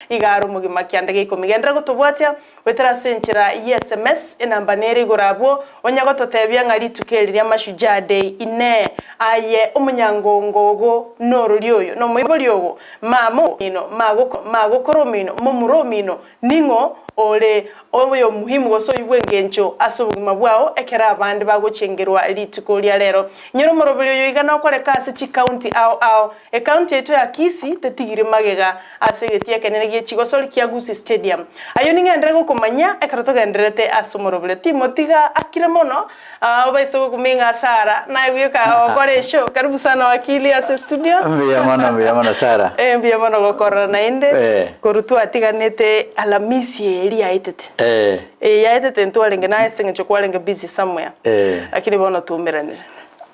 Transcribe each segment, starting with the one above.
Iga are omogima kianda gia ikomi. Genderera gotobwatia goetera ase enchera y'SMS, enamba nere igoro abwo, onya gototebia ng'a rituko eri ria Mashujaa Day inee, aye omonyangongo ogo norori oyo, nomoibori ogo, mama omino, magokoro omino, momura omino, ning'o ore oyomuhimu gose oyio bw'engencho ase obogima bwao ekero abande bagochengerwa rituko ria rero. Inyora omoroberi oyo iga nokoreka ase chikaunti ao ao. Ekaunti yaito ya Kisii tetigiri magega ase egetii ekenene gie chigosori kia Gusii Stadium. Ayio ning'enderere gokomanyia ekero togendererete ase omoroberi. Timotiga akire mono obaise gokumia ng'a Sarah naye bweka ogokora eshow. Karibu sana wakili ase studio. Mbuya mono, mbuya mono Sarah. Eh, mbuya mono gokorora naende Eh. korwa twatiganete Alamisi eye eria yaetete. Eh. Eye yaetete ntwarenge naye ase eng'encho kwarenge busy somewhere. Eh. Lakini bono twaumeranire.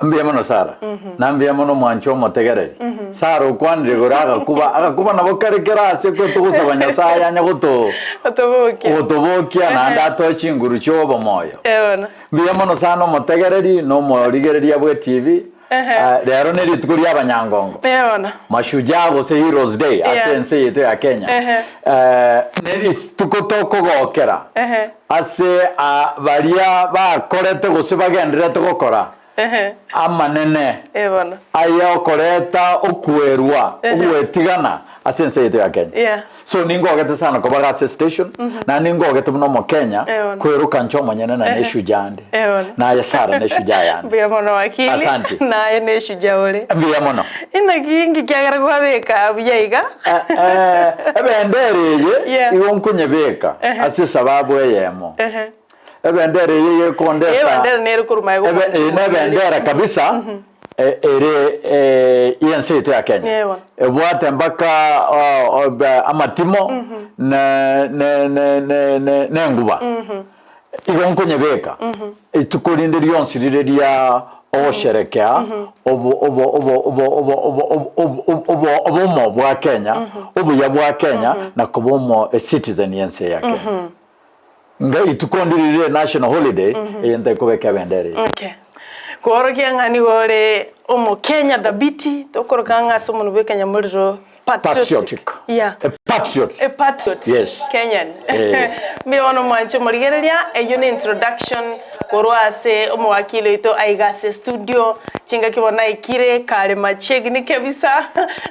Mbuya mono Sara, na mbuya mono mwanche omotegereri. Sara okwanire igoro agakuba, agakuba nabo kare kera ase ko togosaba Nyasaye anye goto Gotobokia. gotobokia naende atoe chinguru chia obomoyo. Eh bono. Mbuya mono sana omotegereri na omorigereria bwe TV. Ehe. Ah, rero ne rituko ria abanyangongo. Eh bono. Mashujaa gose Heroes Day ase Yeah. ense yaito ya Kenya. Ehe. Eh, ne rituko tokogokera. Ehe. Ase aa baria bakorete gose bagendererete gokora amanene aya okoreta okwerwa ogwetigana ase ense yaito ya Kenya. So ningogete sana koba ase station naende ningogete buna omokenya kweroka inche omonyene na neshujaa ande. Naye Sarah neshujaa yane. Mbuya mono wakili. Asante. Naye neshujaa ore. Mbuya mono. Inaki inki kiagera kwabeka buya iga? Ebendera eye Yeah. igo nkonyebeka Ehe. ase esababu eyemo. Ehe. Ebendera eye Eye gekondeta ebendera nere korwa magega ebe omwanchi eye nebendera kabisa ere y'ense yaito ya Kenya. Yeah, bono. Ebwate mpaka amatimo ne ne ne ne ne nenguba. Igo nkonyebeka rituko rinde rionsi rire ria ogosherekea obo obo obo obo obo obo obo obo obo obomo bwa Kenya, obuya bwa Kenya, na koba omo ecitizen y'ense eye ya Kenya. Nga rituko ndire rire national holiday, eye ntekobeka ebendera eye. Okay. Kworokia ng'a nigo ore Omokenya thabiti, tokoroka ng'a ase omonwa bwa ekenyamorero Patriotic. Yeah. A patriot. A patriot. Yes. Kenyan. Eh. Mbuya bono mwanche omorigereria, eyio ne introduction korwa ase omowakili oito aiga ase studio, chingaki bono naikire kare machegni kabisa,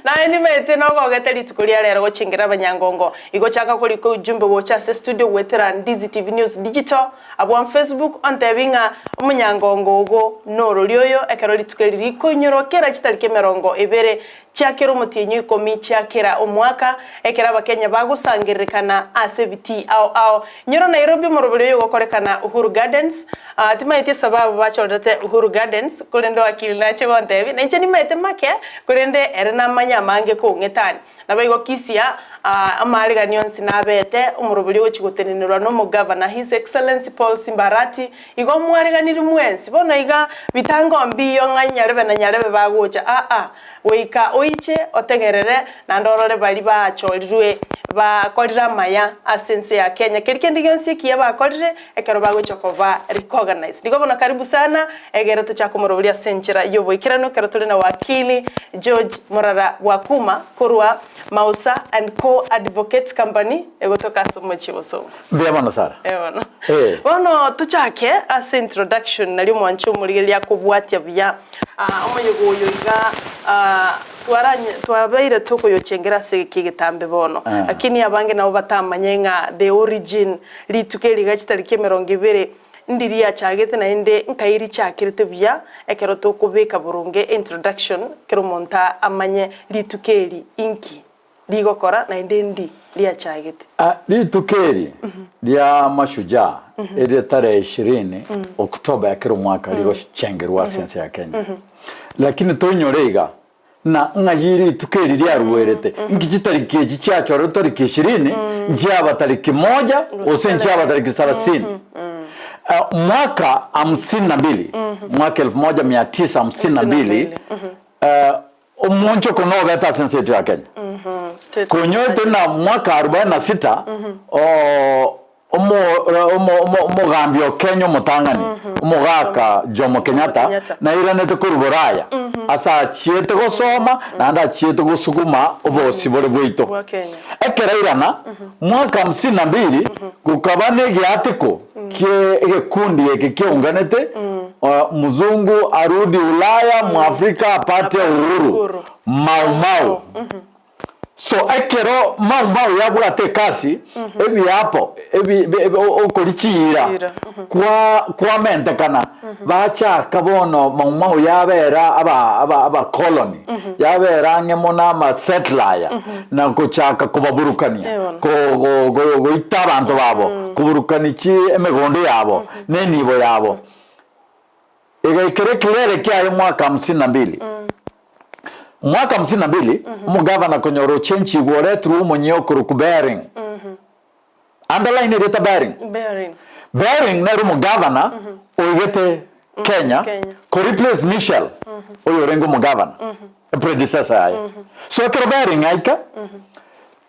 naye nimaete nogogete rituko ria rero gochengera abanyangongo. Igo chaka korika ujumbe gocha ase studio goetera Ndizi TV News Digital, Abwo on Facebook ontebi ng'a omonyangongo ogo norori oyo ekero rituko eri rikoinyorwa kera chitariki emerongo ebere chia kera omotienyi o ikomi chia kera omwaka, ekero Abakenya bagosangererekana ase ebitii ao ao. Nyoro Nairobi omoroberi oyo ogokorekana Uhuru Gardens. Ah, timaeti esababu bachorerete Uhuru Gardens, korende wakili nache gontebi, na inche nimaete make, korende ere namanye amange kong'etania. Naboigo Kisia, amaarigani onsi nabete, omoroberi ogochia gotenenerwa nomogavana His Excellency Paul Simba Arati, igo omwariganirie mwensi. Bono iga bitango mbiyo ng'a nyarebe na nyarebe bagocha, aa, goika oiche otegerere naende orore baria bachorirwe bakorire amaya ase ense ya Kenya. Keria kende gionsi ekiya bakorire ekero bagochia koba recognized. Igo bono karibu sana egere tochake omorobori ase enchera y'oboikeranu ekero tore na Wakili George Morara Bwakuma korwa Mausa and Co Advocates Company egotoka ase omochie Bosongo. Mbuya mono Sarah. Eh bono. Eh. Bono tochake ase introduction nario omwanche omorigereria akobwatia buya. Ah, omoyega oyo iga ah, twaranye twabeire tokoyochengera ase egeka egetambe bono. Ah. Lakini abange nabo batamanye ng'a the origin rituko eri iga chitariki emerongo ebere ndiri yachagete naende nkai richakerete buya ekero tokobeka boronge introduction kera omonto amanye rituko eri inki rigokora naende ndi riachagete. Ah, rituko eri ria Mashujaa erire tarehe ishirini Oktoba ya kera omwaka rigochengerwa ase ense ya Kenya. Lakini toinyore iga na ng'ai rituko eri riaruerete, nki chitariki echi chiachorerwe tariki ishirini, nchiaba tariki moja gose nchiaba tariki sarasini. Eh, mwaka hamsini na mbili, mwaka elfu moja mia tisa hamsini na mbili, eh, Omonchoko nobete ase ense yaito ya Kenya. State Konyoete na mwaka arobaini na sita oo. Omo omo omo omogambi o Kenya omotang'ani, omogaka Jomo Kenyatta, Kenyatta. nairanete korwa Boraya, ase achiete gosoma naende achiete gosuguma obosibore bwaito. Bwa Kenya. Ekero airana, mwaka hamsini na mbili, gokaba na egiatiko kie egekundi eke kiaunganete, mzungu arudi Ulaya, Mwafrika apate uhuru, Uhuru. Mau Mau. So ekero Mau Mau yabwate ekasi, ebiapo ebi ebi ebi okori chiira Chiira, kwa kwamentekana, bachaka bono Mau Mau yabera aba aba abakoloni, yabera ang'e mono amasettler aya, na gochaka kobaburukania, Eh bono. ko go go goita abanto babo, koburukania chi emegondo yabo, na enibo yabo. Egaikera ekirere kiaye mwaka hamsini na mbili. Mwaka hamsini na mbili, omogavana konyora ochenchigwe oretirwe omonyia okorokwa Baring. Underline erieta Baring. Baring. Baring nere omogavana oigete Kenya, Kenya. ko replace Michel oyo orenge omogavana, epredecessor yaye. So ekero Baring aika,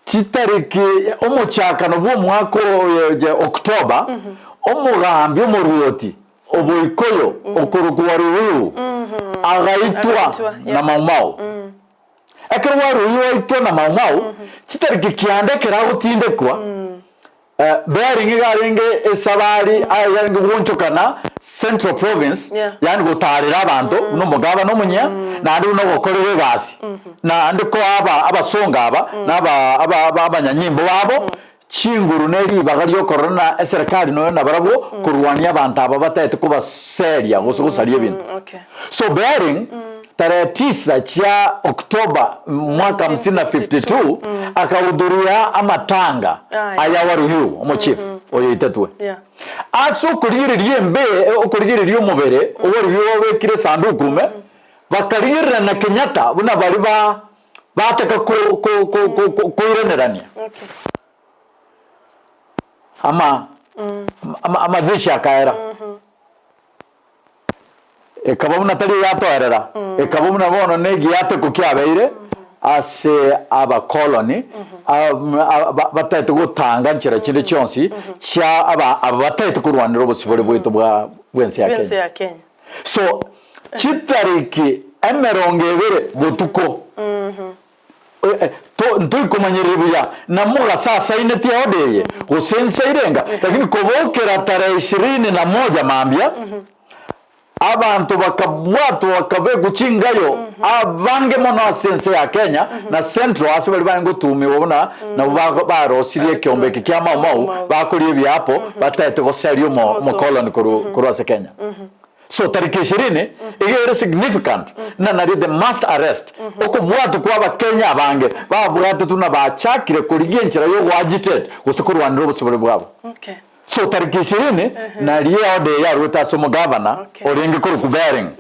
Chitariki omochakano bw'omwaka oyo je October, omogambi omoruoti oboikoyo okorokwa Waruhiu agaitwa Agaitwa, na yeah. Mau Mau. Ekero Waruhiu aitwa na Mau Mau, chitariki kianda ekero agotindekwa, eh, Baring iga arenge esabari arenge goonchokana Central Province, Yeah. yaani gotaarera abanto buna omogabana omonyia, naende buna ogokorera egasi, naende koa aba abasongo aba na aba aba aba abanyanyimbo babo chinguru ne ribaga riokorora na eserekari nonya nabarabwo korwania abanto aba bataete kobaseria gose gosaria ebinto. Okay. So Baring tarehe tisa chia October mwaka hamsini na 52 akahudhuria amatanga Aya. aya Waruhiu omochief oyoitetwe. Yeah. Ase okorigereria embe okorigereria omobere oboribio babekire esanduku ime, bakarigerera na Kenyatta buna baria ba bataka ko ko ko ko ko koiranerania Okay. ama ama amazishi akaera. Ekaba buna tari eyatoerera, ekaba buna bono negiateko kiabeire ase abakoloni bataete gotanga nchera chinde chionsi chia aba aba bataete korwanera obosibore bwaito bwa bw'ense ya Bw'ense Kenya. ya Kenya. So chitariki emerongo ebere botuko Ntoikomanyereria buya na mogaso asainetie oda eye, gose ense irenga, lakini kobokera tarehe ishirini na moja mambia, abanto bakabwatwa bakabekwa chingayo abange mono ase ense ya Kenya na Central ase baria barenge gotumiwa buna nabo bago barosirie ekeombe eke kia Mau Mau bakoria ebiapo bataete goseria omo omokoloni korwa korwa ase Kenya. So tariki ishirini iga ere significant na nario the mass arrest okobwatwa kwa abakenya abange babwatetwe na bachakire korigia enchera ya ogoagitate gose korwanera obosibore bwabo. Okay. So tariki ishirini nario eorder eye yarwete ase omogavana Okay. orenge korokwa Baring.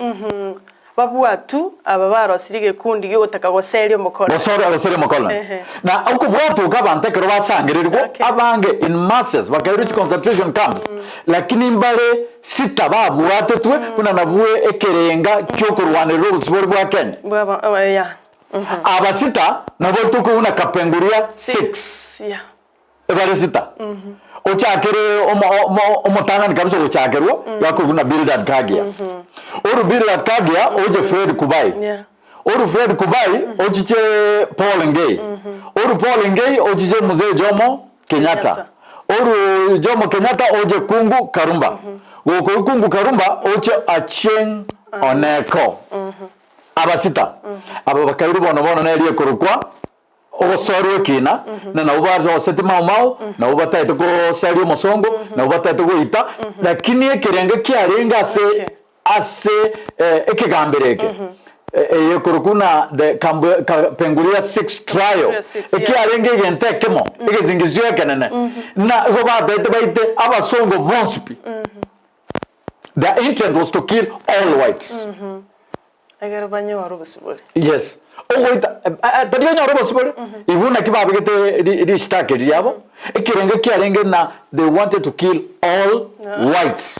Babwatu aba barosirie egekundi gi'ogotaka goseria omokoroni. Gosore goseria omokoroni. Ehe. Na okobwatuka abanto ekero basangererigwe Okay. abange in masses bakairwa chi concentration camps lakini mbare sita babwatetwe buna nabwo ekerenga kiokorwanerera obosibore bwa Kenya. Bwaba oh, yeah. Aba sita nabo tokobuna Kapenguria 6. Yeah. Ebare sita. Ochakere omo- omo- omotang'ani kabisa ogochakerwa gakorwa na Bildad Kagia. Oru Bildad Kagia oche Fred Kubai. Yeah. Oru Fred Kubai ochiche Paul Ngei. Oru Paul Ngei ochiche Mzee Jomo Kenyatta. Kenyatta. Oru Jomo Kenyatta oche Kungu Karumba. Gokorwa Kungu Karumba oche Achieng' Oneko. Aba sita. Aba bakairwa bono bono neri ekorokwa Ogosoerwa ekiina, na nabwo barosete Mau Mau, nabwo bataete goseria omosongo, nabwo bataete goita, lakini ekerengo kiarenge ase Okay. ase eh, ekegambero eke eye ekorokwa buna the Kambu- Kapenguria Six Trial, Kapenguria Six, yeah. ekiarenge egento ekemo, egesingizio ekenene, na igo bataete baite abasongo bonsi pi. Their intent was to kill all whites. Ekero banyore obosibore. Yes. Ogoita tari onyore obosibore, igo naki babegete ri- rishtaka eri riabo, ekerengo kiarenge na they wanted to kill all whites.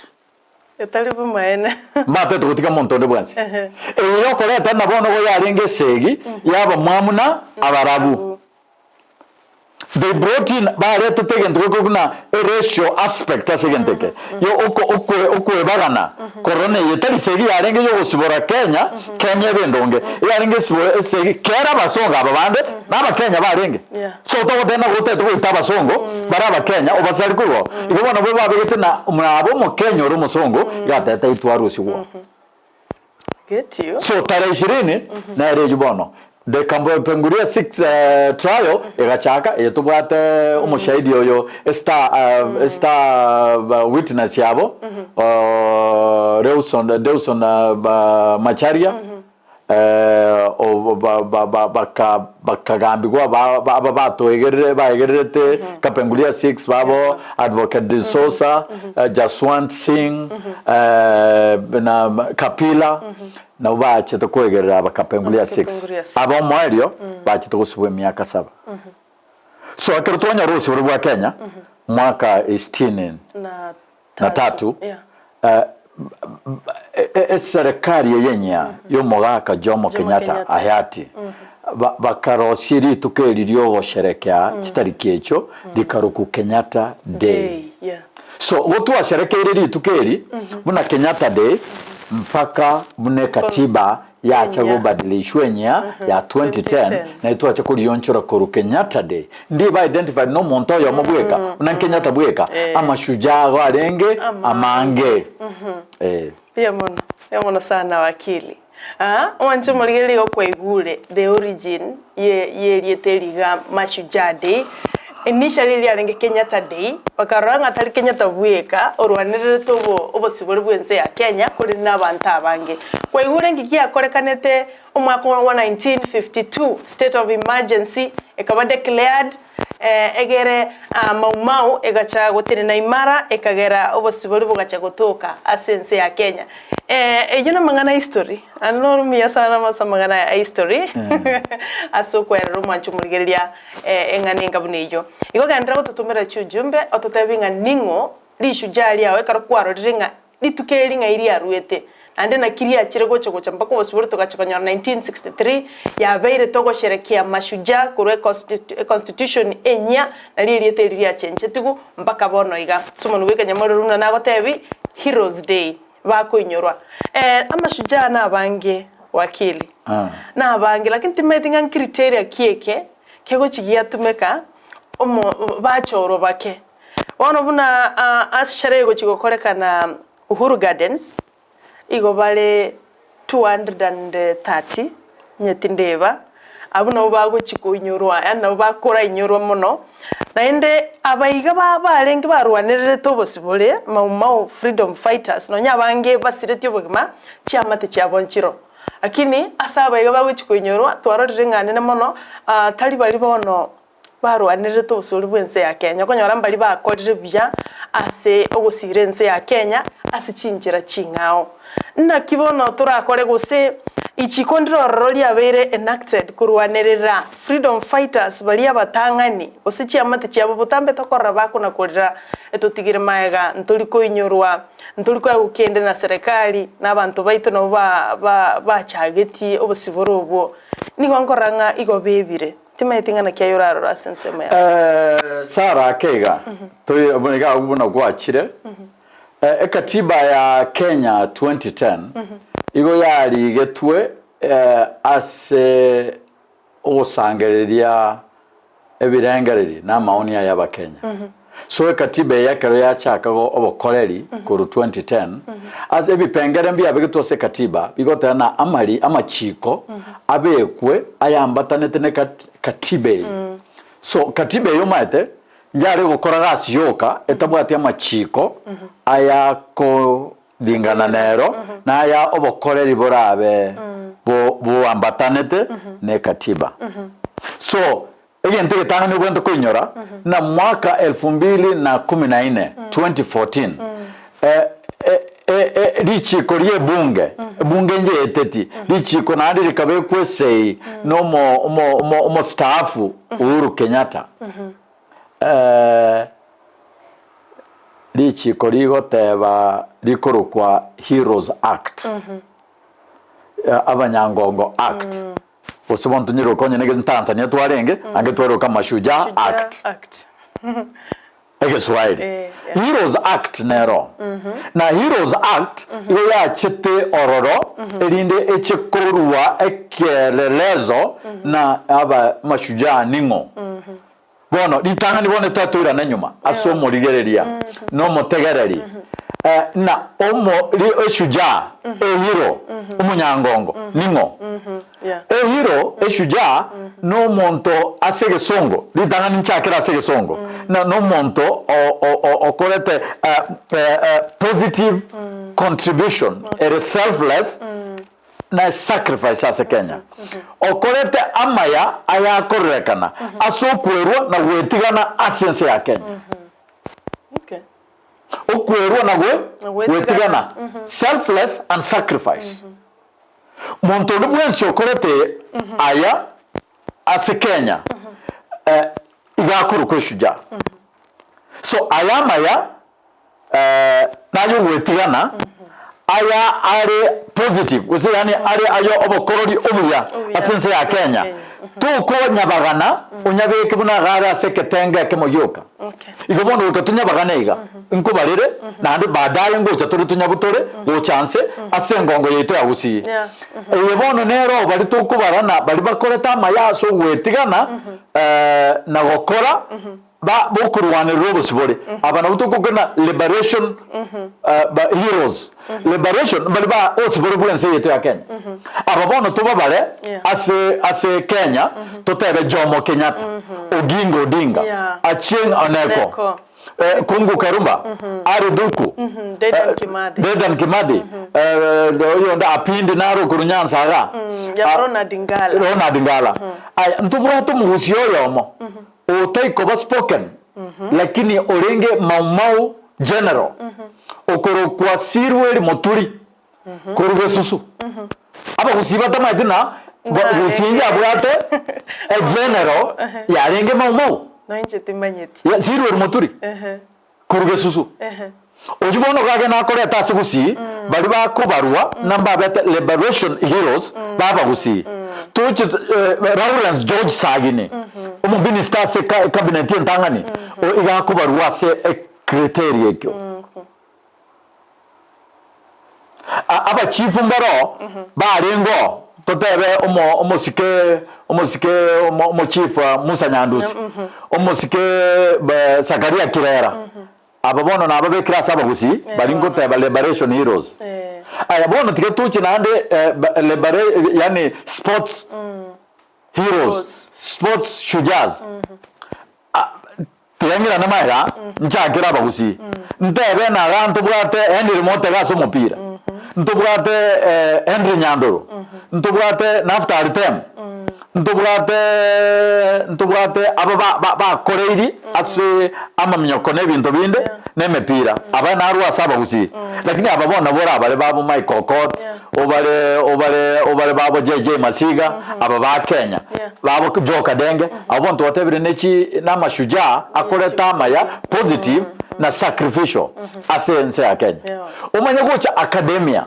Etari bomaene. Mbatete gotiga monto onde bwensi. Eye yokoreta na bono igo yarenge esegi ya abamwamu na abarabu. They brought in baretete egento gekorokwa buna a racial aspect ase egento eke yo oko okwe okwebagana korora na eye tari segi yarenge ya ogosibora Kenya, Kenya ebe endonge, eyarenge esibo esegi kera abasongo aba bande na abakenya barenge. Yeah. So togoteba ng'a gotagete goita abasongo bare abakenya obasari korwa oo. Igo bono nabwo babegete na nabo omokenya ore omosongo iga atebete aitwe arusigwe oo. Get you. So tarehe ishirini nere eywo bono the Kapenguria 6 trial egachaka eye tobwate omoshahidi oyo star star witness yabo Reuson Deuson Macharia bakagambigwa aba batoegerere baegererete Kapenguria 6 babo Advocate D'Souza Jaswant Singh na Kapila nabo bachete koegerera aba Kapenguria 6 Kapenguria 6. aba omoerio bachete gosibwa emiaka saba. So ekero twanyora obosibore bwa Kenya mwaka sitini Na na tatu Yeah. eserekari eye enyia y'omogaka Jomo Jomo Kenyatta Kenyatta. hayati bakarosia rituko eri riogosherekea chitariki echio rikarokwa Kenyatta Day. Day. Yeah. So igo twasherekeire rituko eri buna Kenyatta Day mpaka buna ekatiba yacha Enyia. gobadilishwa enyia ya 2010 2010. naye twacha korionchora korwa Kenyatta Day. Ndi ba identified na omonto oyomo bweka buna Kenyatta bweka Eh. amashujaa ago arenge Amange. amange. Eh. Mbuya mono, mbuya mono sana wakili. Ah, omwanche omorigereria igo kwaigure the origin ye yerieta eri iga Mashujaa Day, initially riarenge Kenyatta Day, bakarora ng'a tari Kenyatta bweka orwanererete obo obosibore bwa ense ya Kenya korende na abanto abange. Kwaigure nki giakorekanete omwaka wa 1952, state of emergency ekaba declared egere Mau Mau egacha gotenena imara ekagera obosibore bogacha gotoka ase ense ya Kenya. Eyio namang'ana a history, naende noro muya sana ase amang'ana aya a history ase okwerera omwancho omorigereria eng'ana enga buna eyio. Igo genderera gototomera chiujumbe ototebie ng'a ning'o rishujaa riao ekero kwarorire ng'a Rituko eri ng'ai riaruete, naende naki riachire gocha gocha mpaka obosibore togacha konyora 1963 yabeire togosherekea mashujaa korwa econstitution enyia nario erieta eri riachenchetigwe mpaka bono iga. Ase omonwe bw'ekenyamorero buna nagotebi Heroes Day bakoinyorwa. Amashujaa nabange wakili, nabange lakini timanyeti ng'a ncriteria ki eke kegochi giatumeka omo bachorwa bake. Bono buna ase sherehe egochia gokorekana Uhuru Gardens, igo bare 230 onye tindeba, abwo nabo bagochia koinyorwa yaani nabo bakorainyorwa mono. Naende aba iga barenge barwanererete obosibore, Mau Mau freedom fighters, nonya abange basiretie obogima, chiamate chiabo nchiroo. Lakini ase aba iga bagochia koinyorwa, twarorire ng'a nene mono, tari baria bono barwanererete obosori bw'ense ya Kenya, okonyora mbaria bakorire buya ase ogosira ense ya Kenya ase chinchera ching'ao. Naki bono torakore gose ichiko ndire ororo riabeire enacted korwanerera freedom fighters baria abatang'ani gose chiamate chiabo botambe tokorora bakona korera etotigire maega ntori koinyorwa ntori koegwa kende na serikali na abanto baito nabo ba ba bachagetie obosibore obwo. Nigo nkorora ng'a igo bebire. Timaeti ng'a naki aye orarore ase ensemo yao. Sarah ake iga, toi buna iga abwo buna gwachire, ekatiba ya Kenya 2010 igo yarigetwe ase ogosangereria ebirengererio na amaoni aya abakenya. So ekatiba eye ekero yachaka obokoreri korwa 2010, ase ebipengere mbiabegetwe ase ekatiba bigoteba na amari amachiko abekwe ayambatanete ne katiba eye. So katiba eye omanyete yare gokora gasi yoka etabwati amachiko ayakoringana nero na aya obokoreri borabe boambatanete ne ekatiba. So Egento egetang'ani obwenerete koinyora, ng'a mwaka elfu mbili na kumi na ine, 2014, richiiko ri'ebunge, ebunge nyeeteti, richiiko naende rikabekwa esei na omo omo omo omostaafu Uhuru Kenyatta. Richiiko rigoteba rikorokwa Heroes Act, Abanyangongo Act. Gose bono tonyeroke onye ne Tanzania twarenge, ange twaroke Mashujaa Act. Act. Egeswahili. Eh, yeah. Heroes Act nero. Na Heroes Act igo yachete ororo erinde eche korua ekielelezo na aba mashujaa ning'o. Bono ritang'ani bono twatoirana nyuma ase omorigereria na omotegereri eh, na omo ri eshujaa ehero omonyangongo ning'o? Yeah. Ehero eshujaa nomonto ase egesongo ritang'ani nchakere ase egesongo na nomonto o- o- o- okorete eh, eh, eh, positive contribution ere selfless na sacrifice ase Kenya. Okorete amaya ayakororekana ase okwerwa na gwetigana ase ense ya Kenya. Okay. Okwerwa na gwe Na gwetigana. gwetigana selfless and sacrifice. Monto onde bwensi okorete aya ase Kenya eh, iga akorokwa eshujaa. So aya amaya eh, naye ogwetigana aya are positive gose yaani are ayo obokorori obuya Obuya ase ense ya ase Kenya Kenya. tokonyabagana onyabeke buna iga are ase eketenge ekemo gioka. Okay. Igo bono goika tonyabagane iga nkobarere naende baadaye ngocha tore tonyabutore gocha nse ase engongo yaito ya Gusii. Yeah. Eye bono nero baria tokobarana baria bakorete amaya ase ogwetigana eh, na gokora Ba bokorwanerera obosibore aba nabwo togokwana liberation ba heroes. Liberation mbari ba osibore bwe ense yaito ya Kenya. Aba bono tobabare Yeah. ase ase Kenya totebe Jomo Kenyatta, Oginga Odinga, Yeah. Achieng Oneko, Oneko. eh, Kungu Karumba, Ali Thuku, Dedan eh, Kimathi. Dedan Kimathi, eh, oyonde Apindi naro korwa Nyanza iga. Ya Ah, Ronald Ngala. Ronald Ngala. Aya, ntobwate omogusia oyomo otaikoba spoken lakini orenge Mau Mau general okorokwa Sirweri Muturi korwa Gesusu. Abagusii batamaeti na Ng'a Gusii arenge. yabwate egeneral yarenge Mau Mau. Noinche timanyeti. Ya Sirweri Muturi Ehe. korwa Gesusu. Ehe. Oyio bono gake nakorete ase Gusii baria bakobarwa na mbabete liberation heroes babagusii. Toche eh, Lawrence George Sagini omominister ase ka- cabinet entang'ani o iga akobarwa ase ecriteria ekio. A- Abachifu mbaro barengeo totebe omo omosike omosike omo omochief Musa Nyandusi, omosike ba Zakaria Kirera. Aba bono nababekire ase abagusii baria ngoteba liberation heroes. Aya bono tiga toche naende eh, ba- libera yaani sports heroes, Heroes. sports shujaas. Ah, tiga ng'irane magega nchakere abagusii ntebe naga ntobwate Henry Motega ase omopira ntobwate eh, Henry Nyandoro ntobwate Naftali Tem ntobwate ntobwate aba ba- ba- bakoreiri ase amaminyoko na ebinto binde na emepira aba narwo ase abagusii lakini aba bono nabo orabare babo Mike Okot Yeah. obare obare obare babo JJ Masiga aba ba Kenya Yeah. babo Joe Kadenge abo bonto batebire nechi na amashujaa akorete amaya positive na sacrificial ase ense ya Kenya Yeah. omanye gocha academia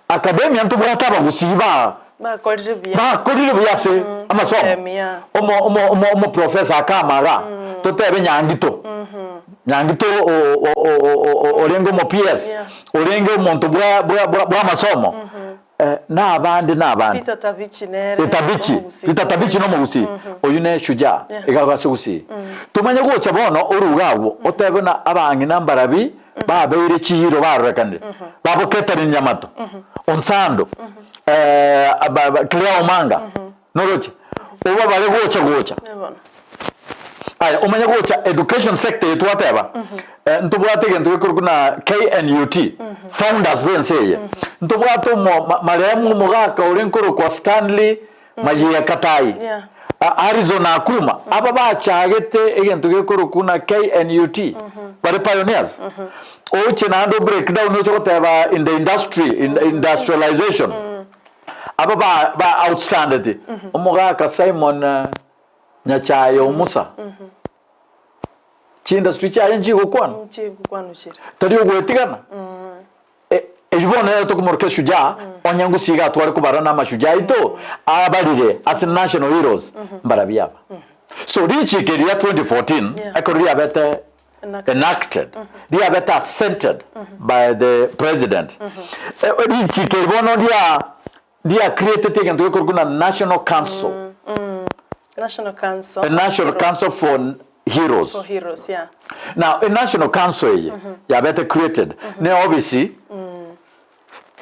academia ntobwate abagusii ba Bakorire buya. bakorire buya ase amasomo Academia. omo omo omo omo professor akamaga totebe Nyangito Nyangito o- o- o- o- o- orenge omo PS Yeah. orenge omonto bwa bwa bwa bwa amasomo eh, na abande na abande Peter Tabichi nere. Tabichi omogusii. Peter Tabichi nomogusii oyio ne shujaa Yeah. iga ase gusii tomanye gocha bono oruga abwo otebe na abang'ina mbarabi babeire chihero barorekanire babo Catherine Nyamato Onsando eh, aba- ba- Clea Omanga noroche oba bare gocha gocha Eh, bono. Aya, omanye gocha education sector eye twateba eh, ntobwate egento gekorokwa na KNUT founders ba ense eye ntobwate omo ma- marehemu omogaka ore nkorokwa Stanley Mayiya Katai Yeah. A- Harrison Akuma aba bachagete egento gekorokwa na KNUT bare pioneers oche naende obreak down oche goteba in the industry in industrialization aba ba ba outstanded omogaka Simon eh, Nyachae o Musa chiindustry chiaye nchigokwana Nchigokwanuchire. tari ogwetigana E- eywo. Oyio bono nere tokomoroka eshujaa, onye ngusi iga atware kobara na amashujaa aito abarire ase national heroes mbarabio aba. So richiiko eri ria 2014 Yeah. ekero riabete Enacted. enacted, riabete assented by the president, eh, richiiko eri bono ria ria createte egento gekorokwa na National Council, National Council. a National Council for Heroes. For Heroes, yeah. Now, e National Council eye yabete created ne office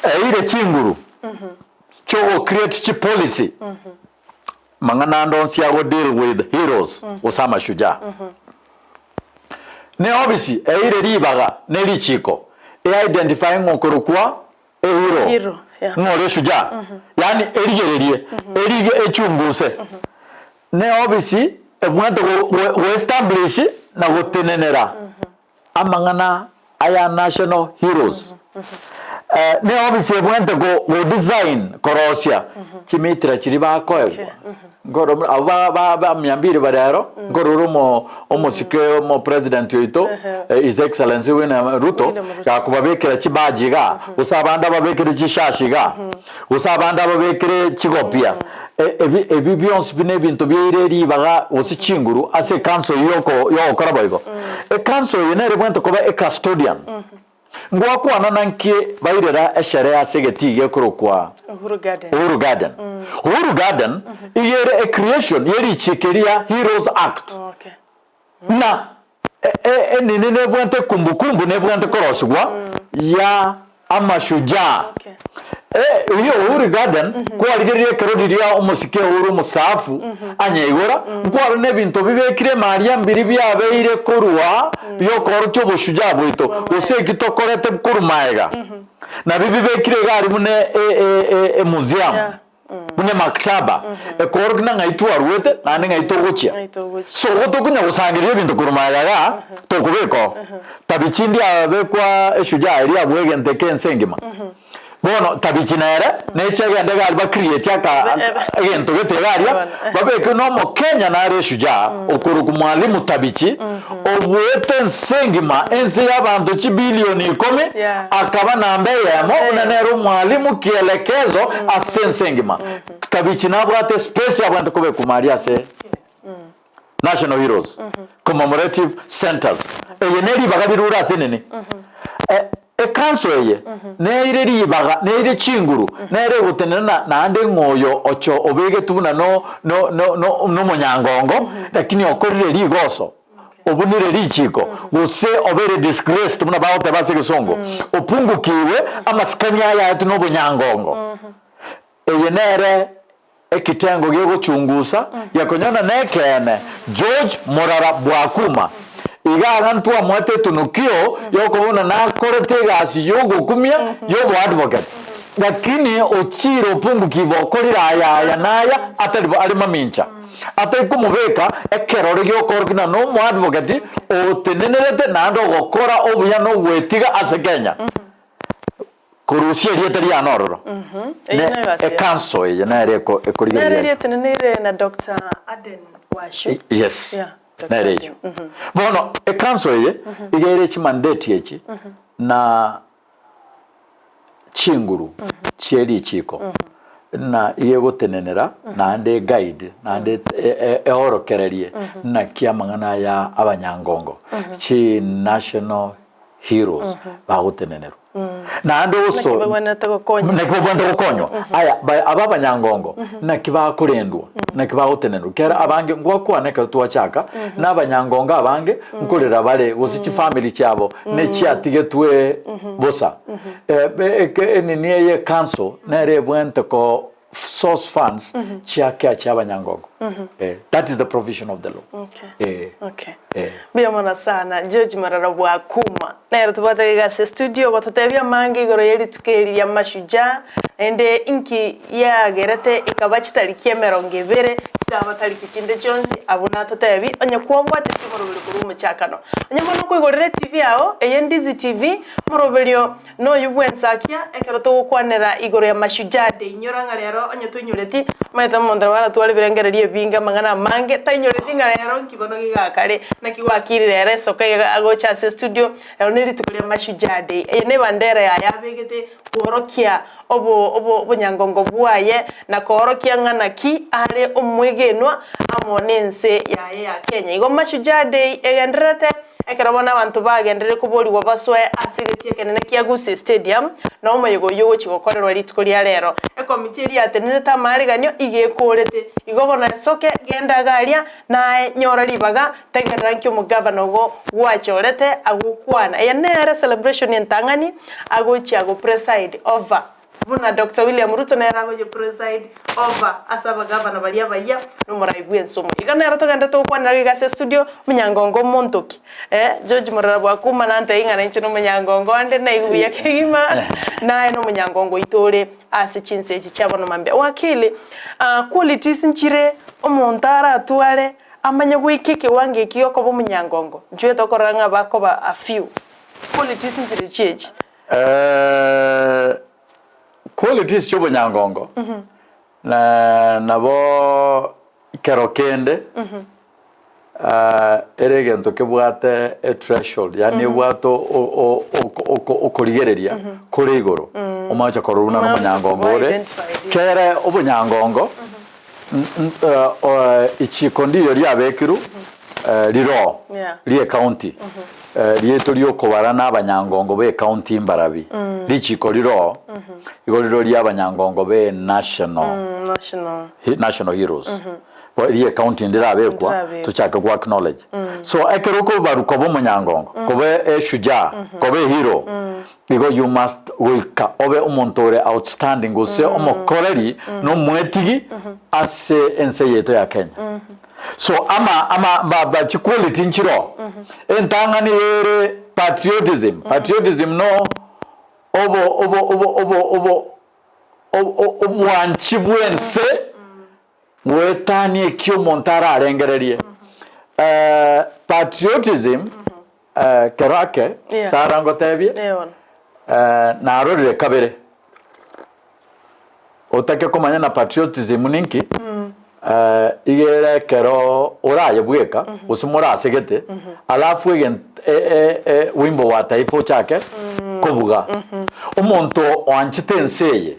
eire chinguru chiogo create chipolicy mang'ana ande onsi ago deal with heroes gose amashujaa. Ne office eire ribaga ne richiko e identify ng'a okorokwa ehero, Hero, yeah. ng'a ore eshujaa, yaani erigererie, erige echunguse. Ne ofisi ebwate go- go- goestablish na gotenenera amang'ana aya national heroes. Eh, ne ofisi ebwate go godesign korosia chimitira chiria bakoegwa. Nkorora buna abwo ba- ba- ba mia mbili bare aro, nkorora omo omosike omo president oito His Excellency William Ruto, William Ruto. gakobabekera chibaji igaa, gose abande ababekere chishashi igaa, gose abande ababekere chigopia, E- ebi ebi bionsi pi na ebinto biaire ribaga gose chinguru ase ecouncil eywo yoko yogokora boigo. Ecouncil eye nere ebwenerete koba ecustodian. Ngwakwana na nki bairera esherehe ase egetii gekorokwa Uhuru Gardens. Uhuru Garden. Uhuru Garden iga ere ecreation ye richiiko eria Heroes Act. Okay. Na enini nebwate ekumbukumbu nebwate korosigwa ya amashujaa. Okay. Eyio Uhuru Garden kwarigereria ekero riria omosike Uhuru omosaafu anyaigora, nkware na ebinto bibekire emaria mbiri biabeire korwa biokoorokia oboshujaa bwaito, gose eki tokorete korwa maega. Nabio bibekire iga aria buna emuseum. Yeah. Buna emaktaba, ekoorokia na ng'ai twaruete naende ng'ai togochia. Ng'ai togochia. So igo tokonya gosangereria ebinto korwa magega igaa, tokobeka oo. Tabichi ndiabekwa eshujaa eria abwo egento eke ense engima. Bono tabichi nere, neche egende iga aria ba create aka egento gete iga aria, Bono. babeke na omokenya nare eshujaa, okorokwa Mwalimu Tabichi, obuete ense engima, ense y'abanto chibilioni ikomi, Yeah. akaba namba eyemo, buna nere omwalimu kielekezo ase ense engima. Tabichi nabwate espace abwenerete kobekwa aria ase National Heroes Commemorative Centres. Eye ne ribaga rirure ase nini? E- Ekanso eye neire ribaga, neire chinguru, nere egotenena na naende ng'a oyo ocho obegetwe buna no no no no nomonyangongo, lakini okorire rigoso, obunire richiko, gose obeire disgraced buna bagoteba ase egesongo, opungukigwe amasikani aye aetwe na obonyangongo. Eye nere ekitengo gegochungusa gekonyona nekeene George Morara Bwakuma iga iga ntwamoete etunukio yokoba buna nakorete egasi yogokumia yoboadvocate lakini ochire opungukiwe okorire aya aya na aya atari bo are mamincha atari komobeka ekerore giokorokia buna nomoadvocate otenenerete naende ogokora obuya na ogwetiga ase Kenya. Korusia erieta riane ororo. Eyio Ne nayo egasi yaye. ekanso eye nere eko Nere ekorigereria. rieteneneire na Doctor Aden Washu. Yes. Yeah, Dr. Nere Aden. eyio. Bono ekanso eye iga ere chimandate echi na chinguru chie richiko na iga egotenenera naende eguide naende e- e- eorokererie naki amang'ana aya abanyangongo chi national heroes bagotenenerwa. Naende Naki oso bagwenerete gokonywa. naki babwenerete gokonywa. Aya ba- aba abanyangongo naki bakorendwa, naki bagotenenwa. Kera abange ngwakwana ekero twachaka, na abanyangongo abange nkorera bare gose chifamiri chiabo nechiatigetwe bosa. Eh, be- eke- enini eye ecouncil nere ebwenerete ko source funds chia care chia abanyangongo. Eh, that is the provision of the law. Okay. Eh. Okay. Eh. Mbuya mono sana George Morara Bwakuma. Nere tobwate iga ase studio gototebia amange igoro ye rituko eri ria Mashujaa naende inki yagerete ekaba chitariki emerongo ebere. Chitaba tariki chinde chionsi, abwo natotebi, onye kwabwatetie omoroberi korwa omochakano. Onye mono okoigorera etibi yao, eye Ndizi TV, omoroberio noyio bw'ensakia, ekero togokwanera igoro ya Mashujaa Day. Inyora ng'a rero onye toinyoreti, omanyete omonto nabo aratware ebirengererio ebinge amang'ana amange, tainyoreti ng'a rero nki bono gigakare, naki gwakirire ere esoka iga agocha ase estudio, rero ne rituko ria Mashujaa Day. Eye ne ebandera yaye abegete kworokia obo obo obonyangongo bwaye, na koorokia ng'a naki are omwegenwa amo nense yaye ya Kenya. Igo Mashujaa Day egendererete ekero bono abanto bagenderire koborigwa basoe ase egetii ekenene kia Gusii Stadium, na omoyega oyio ogochia gokorerwa rituko ria rero. Ekomiti eria yatenerete amaariganio iga ekorete. Igo bono esoke, genda iga aria, naye nyora ribaga, tegerera nki omogavana ogo gwachorete agokwana. Eye nere celebration entang'ani agochia go preside over buna Doctor William Ruto nere agochia preside over ase abagavana baria abayia na omorai bw'ense omoyia. Iga nere togenderete gokwanera iga ase estudio, omonyangongo omonto ki? Eh, George Morara bwakuma nantebia ng'a nainche nomonyangongo onde naigwe buya kegima, naye nomonyangongo oito ore ase chinse echi chia bono mambia. Wakili, ah, qualities nchire omonto aratware amanye goika ekewango eki giokoba omonyangongo, nchwe tokorora ng'a bakoba a few. Qualities nchire chiechi. Qualities chia obonyangongo na nabo kero kende ere egento kebwate ethreshold yaani ebwate okorigereria kore igoro omache korora buna nomonyangongo ore kere obonyangongo Ichiko ndiyo riabekirwe riroo ri'ecounty riaito ri'okobara nabanyangongo b'ecounty mbarabi. Richiko riroo igo riro ri'abanyangongo be national national heroes ri'ecounty ndirabekwa tochake go acknowledge. So ekero okobarwa koba omonyangongo koba eshujaa koba ehero Igo you must goika obe omonto ore outstanding gose omokoreri na omwetigi ase ense yaito ya Kenya. So ama ama ba ba chiquality nchiroo entang'ani ere patriotism, patriotism no obo obo obo obo obo obwanchi bwense goetania ekio omonto ararengererie. Patriotism kero ake Sarah ngotebie narorire kabere otake komanya na patriotism ninki iga ere ekero oraye bweka gose morasegete alafu egento wimbo wa taifa ochake kobuga omonto oanchete ense eye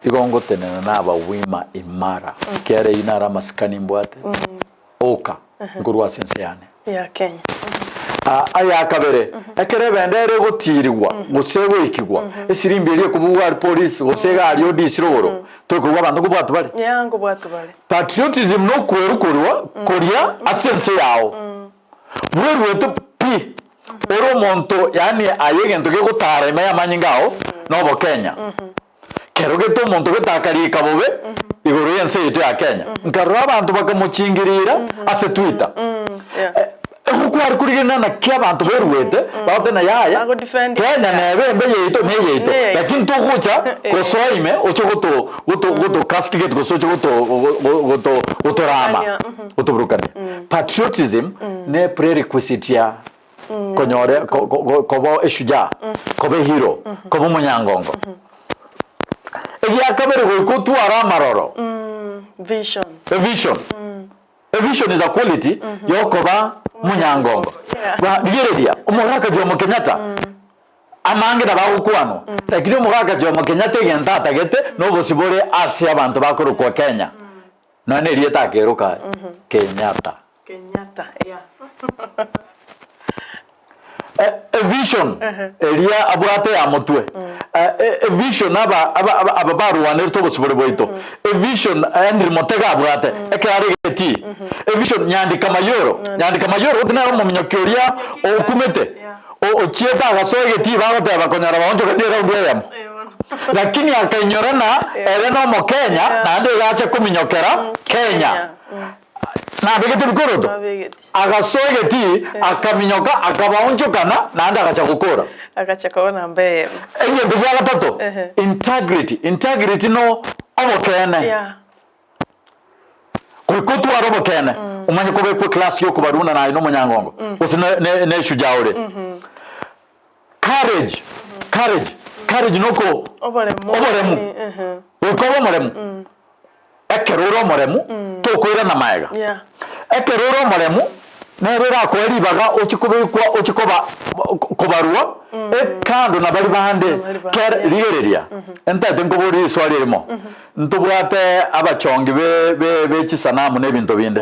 Igo ngotenena nabagwima imara, ekiagera eyio naro amasikani mbwate, oka nkorwa ase ense yane. Ya Kenya. Aya kabere, ekero ebendera egotiirigwa gose egoikigwa, esirimbi eria ekobugwa aria polisi gose egari odisi rogoro, tokoigwa abanto nkobwatwa bare. Yeah, nkobwatwa bare. Patriotism nokwerwa korwa koria ase ense yao. Bweruete pi ore omonto yaani aye egento gegotara ime y'amanyinga ao nobokenya. Kero gete omonto getakarika bobe igoro y'ense yaito ya Kenya, nkarora abanto bakamochingirira ase Twitter. Okware korigereria naki abanto beruete bagoteba yaya Bagodefend Kenya ense nebe embe yaito neyaito Neyaito. lakini togocha gosoa ime oche goto goto goto castigate gose oche goto goto gotorama Burukania, mhm. gotoburukania. Patriotism ne prerequisite ya konyore ko- ko- ko- koba eshujaa koba ehero koba omonyangongo. Egiakabere goika otware amaroro Vision. evision A vision is a quality yokoba omonyangongo. Ba rigereria omogaka Jomo Kenyatta amange nabo agokwanwa lakini omogaka Jomo Kenyatta egento atagete nobosibore ase abanto bakorokwa Kenya nonya na erieta akeroka aye Kenyatta. Kenyatta yeah. A vision eria abwate ya motwe, a vision aba aba aba barwanerete obosibore bwaito, a vision Henry Motega abwate ekero are getii, a vision Nyandika Mayoro, Nyandika Mayoro gose nere omominyoki oria okumete ochiete agasoa egetii bagoteba konyora baonchokanie eraundi eyemo. Lakini akainyora ng'a ere nomokenya naende iga ache kominyokera Kenya. Nabegete ebikoroto, agasoa egetii, akaminyoka, akabaonchokana, naende agacha gokora. Agacha koba namba eyemo. Egento gia gatato, integrity. Integrity no obokeene. Yeah. Goika otware obokeene, omanye kobekwa eclass yokobarwa buna naye nomonyangongo, gose ne ne ne eshujaa ore. Courage, courage, courage noko Oboremu. oboremu. Goika obe omoremu. Ekero ore omoremu, tokoirana magega. Yeah. Ekero ore omoremu, nere erakoe ribaga ochie kobekwa ochie koba kobarwa ekando na baria bande. Baria bande, Kere yeah. rigereria, ntagete nkoborie riswali erimo, ntobwate abachongi be be be chisanamu na ebinto binde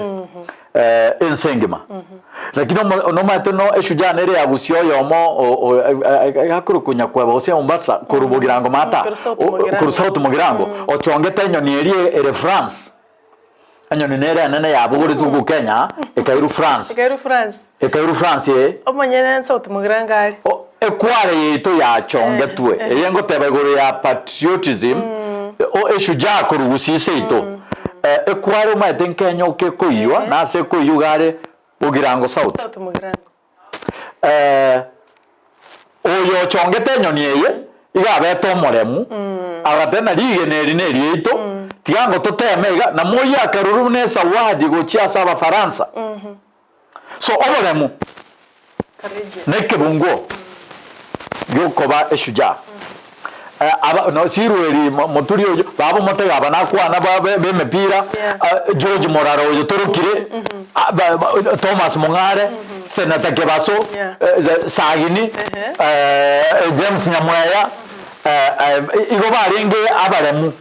ense engima, lakini omo nomanyete no eshujaa nere ya gusii oyomo o o akorokwa Nyakweba gose Mombasa korwa Bogirango maata Korwa South o Mugirango. korwa South Mugirango, ochongete enyoni eria ere France. Enyoni nere enene yabogoretwe korwa Kenya ekairwa France. Ekairwa France. Ekairwa France ee. Omonyene nse otimogera are. O- Ekware yaito yachongetwe eye ngoteba igoro ya patriotism o eshujaa korwa gusii seito Eh, ekware omanyete nkenya oke ekoiywa na ase ekoiywa iga are Bogirango South. South Mugirango. Eh, oyo ochongete enyoni eye iga abete omoremu, agateba ng'a rigena eri neriaito, tiga ngo toteme iga, na moyio akarurwa buna esawadi gochia ase Abafaransa. So oboremu Courageous. na ekebunguo giokoba eshujaa. Eh, aba no Sirweri mo- moturi oyo baba omotega aba nakwana ba be- b'emepira Yeah. ah, George Morara oyo torokire ah, ba- ba- Thomas Mong'are Senator Kebaso Yeah. eh, eh, Sagini Ehe. eh, James Nyamweya eh, eh, igo barenge abaremu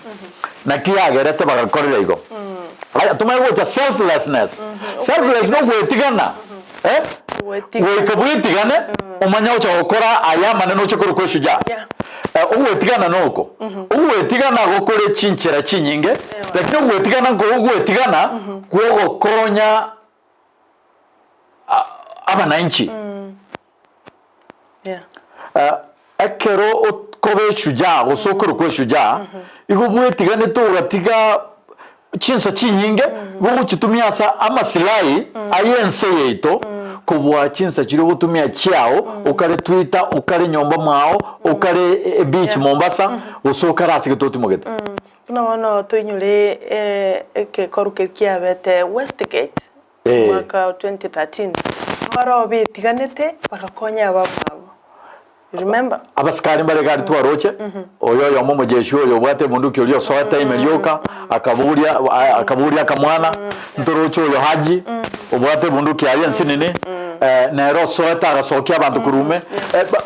naki yagerete bagakorera igo Aya tomanye gocha selflessness selfless nogwetigana eh Gwetigana. goika bwetigane omanye gocha gokora aya amanene oche korokwa eshujaa Yeah. Eh, ogwetigana noko ogwetigana gokore chinchera chinyinge lakini ogwetigana nko ogwetigana kwogokonya a- abananchi Yeah. Eh, ekero okoba eshujaa gose okorokwa eshujaa igo bwetiganete ogatiga chinsa chinyinge gogochitumia ase amasilahi aye ense yaito kobua chinsa chiria ogotumia chiao okare Twitter okare nyomba mwao okare ebeach Mombasa gose okare ase gete otimogete. Buna bono toinyore egekoru keria kiabete Westgate omwaka o 2013, mbaroo betiganete bagakonya abamwabo. You remember? Abasikari mbare gari twaroche, oyo oyomo omojeshi oyo obwate ebunduki oria osoete ime rioka, akaboria akaboria akamwana, ntoroche oyo Haji, obwate ebunduki yaye ensinini, nere osoete agasokia abanto korwa ime,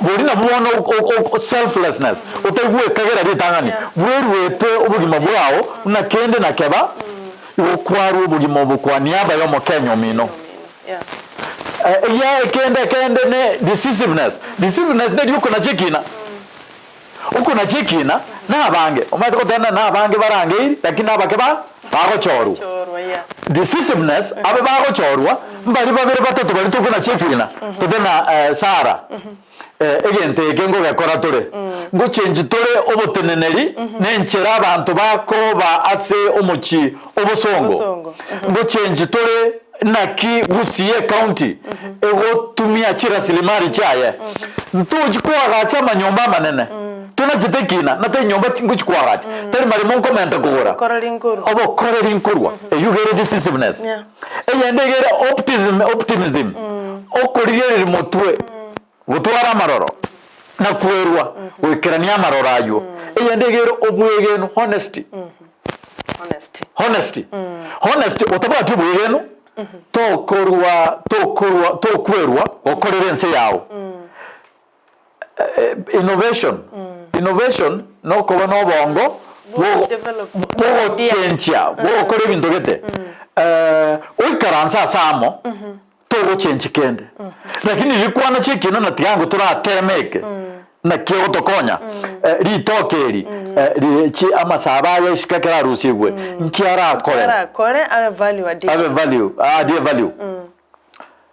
boria nabwo bono o- o- selflessness, otaigwekagera ritang'ani, bweruete obogima bwao buna kende na keba, igo kwarua obogima obo kwa niaba y'omokenya omino. Egia ekende ekende ne decisiveness. Decisiveness neri okonacha ekina. Okonacha ekina na abange, omanyete goteba ng'a na abange barangeiri lakini nabake ba bagochorwa. Decisiveness abe bagochorwa mbari babere batato baria tokonacha ekina tobe na Sarah egento eke ngogekora tore, ngochengi tore oboteneneri na enchera abanto bakoba ase omochie obosongo, ngochengi tore naki Gusii ecounty egotumia chirasilimali chiaye, ntochi koagacha amanyomba amanene, tonachete ekina na tari nyomba ngochi koagacha, tari maremo nkomenta kogora, obokoreri nkorwa, eyio iga ere decisiveness. Eyende iga ere optism optimism, okorigereria motwe, gotwara amaroro, na kwerwa goikerania amaroro aywo. Eyende iga ere obwegenu, honesty. Honesty. Honesty. Honesty, otabwati obwegenu, tokorwa tokorwa tokwerwa gokorera ense yao. Innovation, innovation nokoba na obongo bwogo- Develop bwogochenchia bwogokora ebinto gete oikaranse ase amo togochenchi kende lakini rikwana chiekina na tiga ngo torateme eke naki egotokonya ritoke eri ri chi amasabo aya isiko ekero arusigwe nki arakore Arakore abe value addition. abe value addie value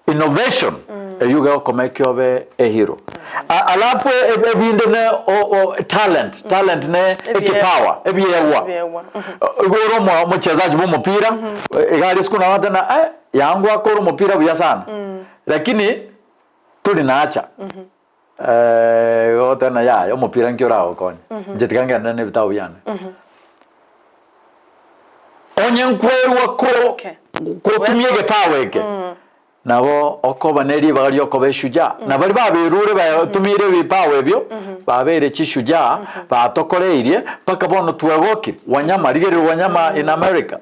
Innovation eyio gegokoma ekio obe a hero. Alafu ebinde ne talent, talent ne ekipawa, ebiegwa. Igo ore omochezaji bwa omopira, iga aria isiko nabo ogoteba ng'a eh, yangu akore omopira buya sana, lakini tori nacha igo ogoteba ng'a yaya omopira nki oragokonye, inche tiga ngende na ebitabu biane. Onye nkwerwa ko Okay. gotumia Weso. egepawa eke, nabo okoba ne ribaga riokoba eshujaa. Na baria baberure batumire ebipawa ebio, babeire chishujaa, batokoreirie mpaka bono twegokire. Wanyama, rigereria Wanyama in America,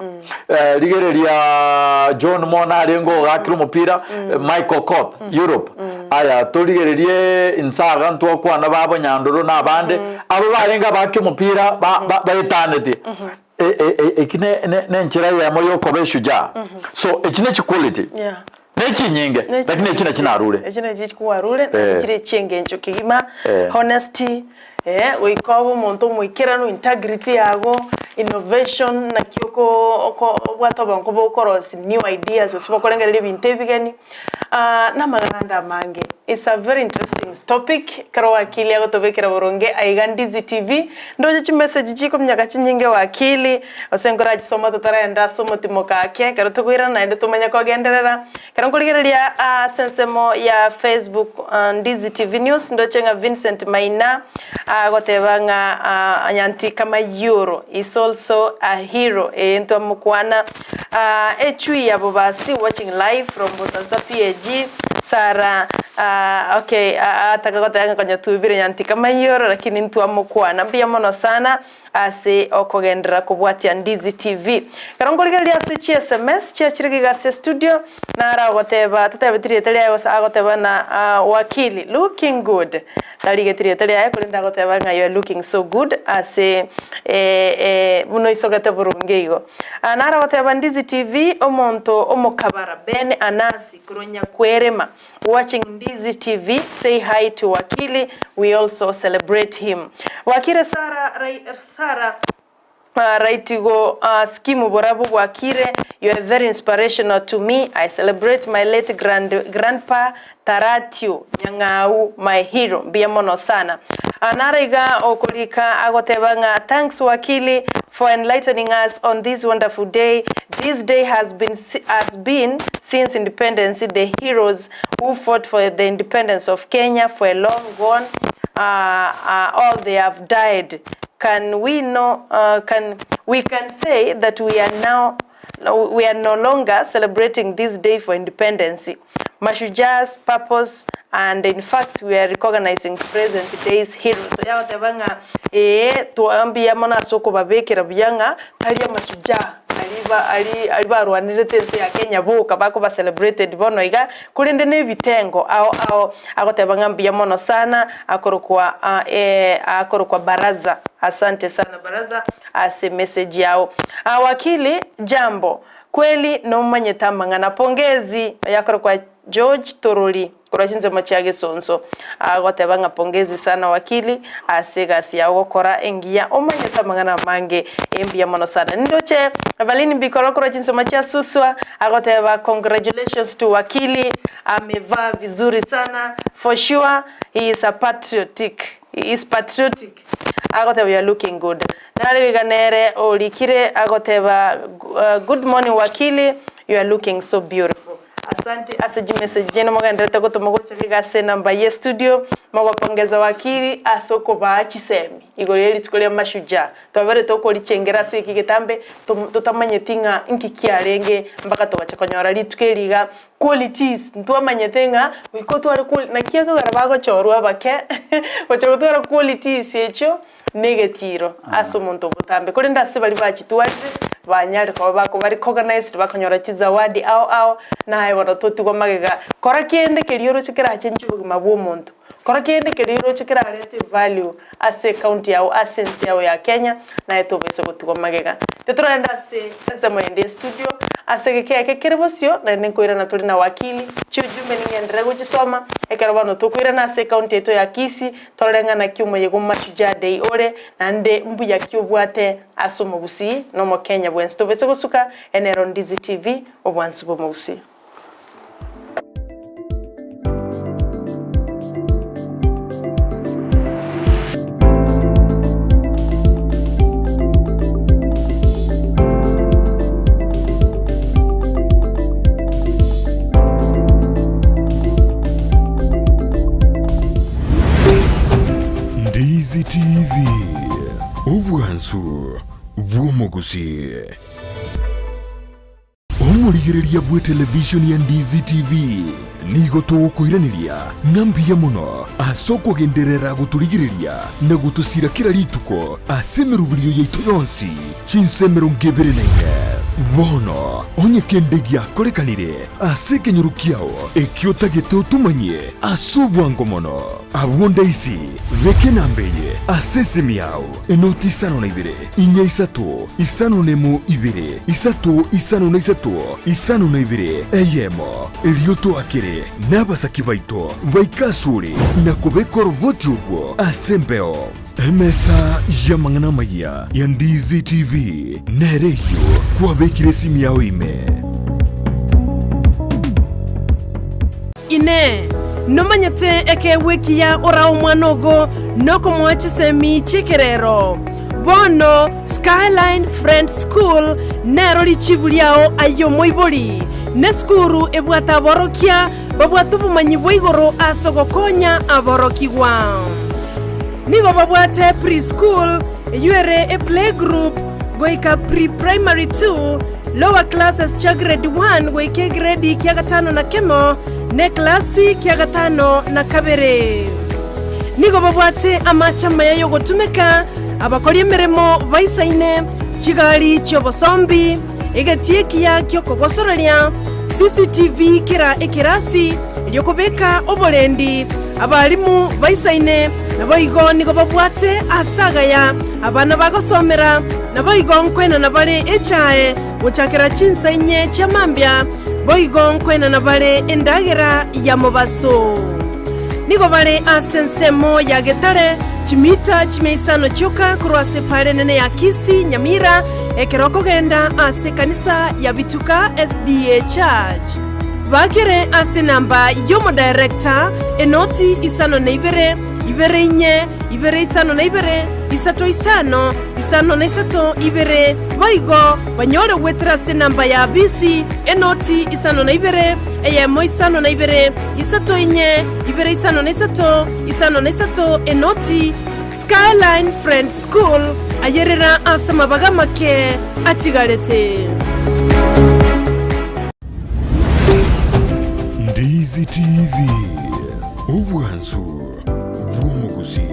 rigereria John Mona arenge ogakire omopira, Michael Okoth, Europe. Aya torigererie inse iga ntwakwana babo Nyandoro na abande, aba barenge abaki omopira ba- ba- baetanetie. Eki nenchera eyemo yokoba eshujaa. So echi ne chiquality. Yeah. Nechinyinge, lakini echi nachi narure. Echi nachi kwarure, naende chire echi'engencho kegima, honesty, goika obe omonto omoikeranu, integrity yago, innovation, naki oko oko obwate obongo bokorosia new ideas gose bokorengereria ebinto ebigeni, na amang'ana ande amange. It's a very interesting topic, ekero wakili agotobekera boronge aiga Ndizi TV, ndoche chimessage chikominyoka chinyinge wakili, gose nkorachisoma totaraenda ase omotimoka ake, ekero tokoirana naende tomanye kogenderera. Ekero nkorigereria ase ensemo ya Facebook Ndizi TV News, ndoche ng'a Vincent Maina agoteba ng'a Nyantika Mayoro is also a hero, ee ntwamokwana. Echui ya Bobasi watching live from Busanza PAG, Sarah okay ataka goteba ng'a konya twebire Nyantika Mayoro lakini ntwamokwana. Mbuya mono sana ase okogenderera kobwatia Ndizi TV. Ekero nkorigereria ase chi sms chiachire iga ase estudio, naro agoteba tatebeti rieta riaye gose agoteba na wakili looking good, tarigeti rieta riaye korende agoteba ng'a you are looking so good ase buna oisogete boronge igo. Naro agoteba Ndizi TV omonto omokabara Ben Anasi korwa Nyakwerema Watching Ndizi TV say hi to Wakili we also celebrate him. Bwakire Sarah rai Sarah Raitigo Skimu borabu bwakire you are very inspirational to me I celebrate my late grand grandpa Taratio Nyang'au my hero mbuya mono sana. Naro iga okorika agoteba ng'a thanks Wakili for enlightening us on this wonderful day this day has been has been since independence the heroes who fought for the independence of Kenya for a long gone all they have died can we no can we can say that we are now we are no longer celebrating this day for independence Mashuja's purpose and in fact we are recognizing present day's heroes. So yagoteba ng'a ee mbuya mono ase okobabekera buya ng'a tari amashujaa aria ba aria aria barwanerete ense ya Kenya boka bakoba celebrated bono iga, korende na ebitengo ao ao agoteba ng'a mbuya mono sana akorokwa akorokwa Baraza. Asante sana Baraza ase emessage yao. Wakili, jambo. Kweli nomanyete amang'ana. Pongezi oyakorokwa George Torori korwa chinsemo chia Gesonso agoteba ng'a pongezi sana wakili ase egasi yao gokora engiya omanyete amang'ana amange mbuya mono sana. Nindoche Evaline Mbikoro korwa chinsemo chia Suswa agoteba congratulations to wakili amevaa vizuri sana for sure he is a patriotic he is patriotic agoteba you are looking good. Nare iga nere orikire agoteba good morning wakili you are looking so beautiful. Asante ase chimessage chiaino mogendererete gotoma gocha iga ase enamba ye studio mogopongeza wakili ase okobaa chisemi igoro ye rituko ria mashujaa. Twaberete okorichengera ase eki getambe totamanyeti ng'a inki kiarenge mpaka togacha konyora rituko eri iga qualities ntwamanyete ng'a goika otware quali naki ekogera bagochorwa abake gocha gotwara qualities echio negetiiro ase omonto obotambe, korende ase baria bachitwarire banyare koba bakoba recognized, bakonyora chizawadi ao ao, naye bono totigwa magega. Kora kende keria oroche kerachenche obogima bwa omonto, kora kende keria oroche kerarete evalue ase ecounty yao, ase ense yao ya Kenya, naye tobaisa gotigwa magega. Titoragenda ase ensemo ende y'estudio, ase egeka eke kere bosio, naende nkoirana tore na wakili, chiujumbe ning'enderere gochisoma, ekero bono tokoirana ase ecounty yaito ya Kisii, Torore ng'a naki omoyega o Mashujaa Day ore, naende mbuya ki obwate ase omogusii na omokenya bwensi. Tobese gosuka enero Ndizi TV, obwansu bw'omogusii. Ndizi TV, obwansu bw'omogusii. Omorigereria bw'etelevishoni ya Ndizi TV nigo togokoiraneria ng'a mbuya mono ase okogenderera gotorigereria na gotosira kera rituko ase emeroberio yaito yonsi chinsa 24. Bono onye kende giakorekanire ase ekenyoro kiao ekio otagete otomanyie ase obwango mono, abwo ndaisi beka enamba eye ase esimi yao, enoti isano na ibere, inya isato, isano nemo ibere, isato isano na isato, isano na ibere, eyemo, erio toakere nabasaki baito baike asore na kobeka oroboti orwo ase embeo. Emesa y'amang'ana amayia ya Ndizi TV nere eyio kwabekire esimi yao ime. Inee! Nomanyete ekeegwa ekiya orae omwana ogo nokomoa chisemi chi'ekerero? Bono Skyline Friends School nero richibu riao aye omoibori. Nesukuru ebwate aborokia babwate obomanyi bwa igoro ase ogokonya aborokigwa. Nigo babwate pre-school, eyio ere eplaygroup, goika pre-primary 2, lower classes chia grade 1 goika egredi kia gatano na kemo, na eklasi kia gatano na kabere. Nigo babwate amache amaya y'ogotumeka, abakori emeremo baisaine, chigari chi'obosombi, egetii ekiya gi'okogosoreria, CCTV kera ekerasi, erio kobeka oborendi abalimu baisaine, naboigo nigo babwate aase agaya abana bagosomera, naboigo nkoenana bare echae gochakera chinsa inye chia mambia, boigo nkoenana bare endagera ya mobaso. Nigo bare ase ensemo ya Getare, chimita chimia isano chioka korwa ase epaara enene ya Kisii, Nyamira, ekero okogenda ase ekanisa ya Bituka SDA Church. Bakere ase enamba y'omodirector, enoti isano na ibere, ibere inye, ibere isano na ibere, isato isano, isano na isato, ibere, boigo banyore goetera ase enamba ya bisi, enoti isano na ibere, eyemo isano na ibere, isato inye, ibere isano na isato, isano na isato, enoti. Skyline Friends School, ayerera ase amabaga amake atigarete. Ndizi TV, obwansu bw'omogusii.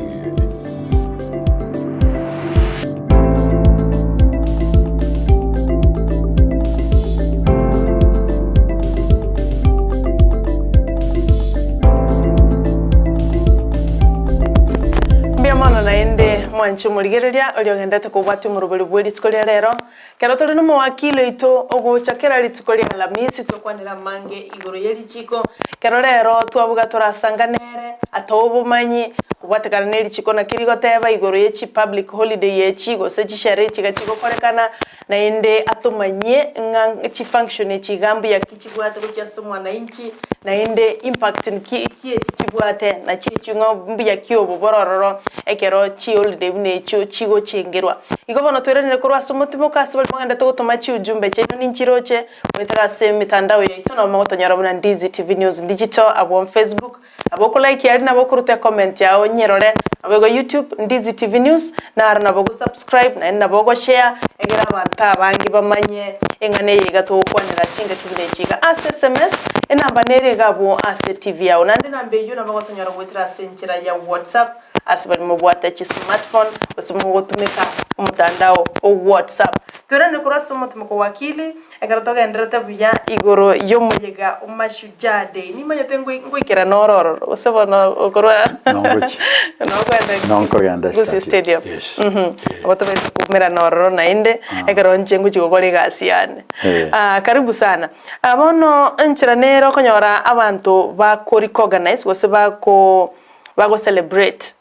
Mbuya mono naende mwanche omorigereria oria ogendete kobwatia omoroberi bwe rituko ria rero. Kero tore nomowakili oito ogocha kera rituko ria Alamisi tokwanera amange igoro ye richiko, kero rero twabuga torasanga nere atoe obomanyi kobwatekana ne richiko naki rigoteba igoro ye chi public holiday echi gose chisherehe echi iga chigokorekana naende atomanyie ng'a chifunction echi iga mbuya ki chibwate gochia ase omwananchi naende impact nki ki echi chibwate nachi echio ng'a mbuya ki obo borororo ekero chiholiday buna echio chigochengerwa. Igo bono tweranire korwa ase omotimoka ase baria mogendete gotoma chiujumbe chiaino ninchiroche goetera ase emitandao yaito nabo mogotonyora buna Ndizi TV News Digital abwo on Facebook, nabo okolike aria nabo okoruta ecomment yao nyerore, naboigo YouTube Ndizi TV News naro nabo ogosubscribe naende nabo ogoshare egere abanto abange bamanye eng'ana eye iga togokwanera chingaki buna echi iga. Ase sms enamba nere iga abwo ase TV yao naende enamba eyio nabo ogotonyora goetera ase enchera ya WhatsApp ase baria mobwate chismartphone gose mogotumeka omotandao o WhatsApp. Toirane korwa ase omotimoko wa akili ekero togenderete buya igoro y'omoyega o Mashujaa Day. Nimanyete ngoi ngoikerana ore ororo gose bono okorwa Nongochia. nokogenda Nonkogenda Gusii stadium. Stadium. Yes. Mhm. Nabo tobaisa koumerana ororo naende ekero inche ngochia gokora egasi yane. Eh. Ah, karibu sana. Ah, bono enchera nere okonyora abanto bako recognize gose bako bago celebrate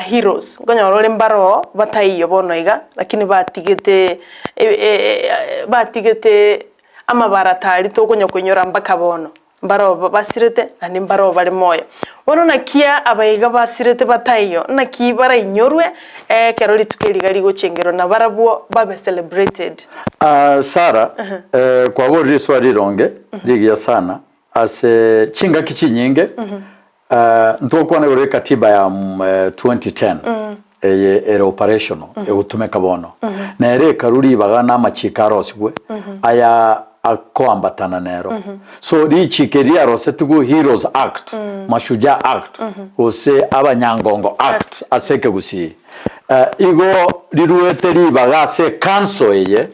heroes, nkonyora ore mbaroo bataiyo bono iga, lakini batigete batigete amabara aria tokonya koinyora mpaka bono, mbaroo basirete naende mbaroo bare moyo. Bono naki aba iga basirete bataiyo, naki barainyorwe ekero rituko eri iga rigochengerwa na barabwo babe celebrated. Sarah, kwaborire riswali rironge rigiya sana ase chingaki chinyinge. Ntogokwana igoro y'ekatiba ya 2010 eye ere operational egotumeka bono, nere ekarwa ribaga na amachiiko arosigwe aya. Akoambatana nero. So richiiko eri riarosetigwe Heroes Act, Mashujaa Act, gose Abanyangongo Act ase ekegusii. Igo riruete ribaga ase ecouncil eye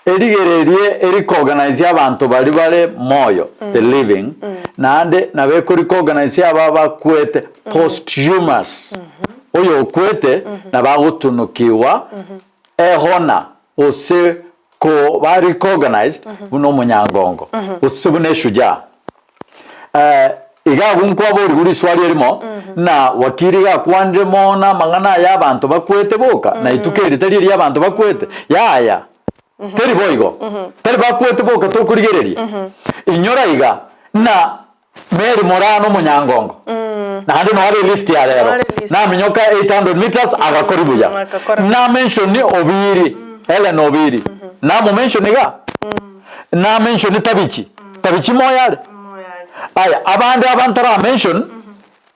erigererie ericognise abanto baria bare moyo, the living, naende nabo ekoricognise aba bakwete, posthumous. Oyo okwete nabo agotunukiwa ehona gose Koba recognized buna omonyangongo gose buna eshujaa. Eh, iga agwo nkwaborigwe riswali erimo, na wakili iga akwanire mono amang'ana aya abanto bakwete boka, na ituko eri tari eria abanto bakwete. Yaya, teri boigo. Tari bakwete boka tokorigereria. Inyora iga, na Mary Moraa nomonyangongo, naende noare elist ya rero, Noare elist. naminyoka 800 meters agakori buya. Agakora. Namenshoni Obiri, Hellen Obiri, namomenshoni iga, namenshoni Tabichi, Tabichi moyo are. Aya, abande aba ntaramention,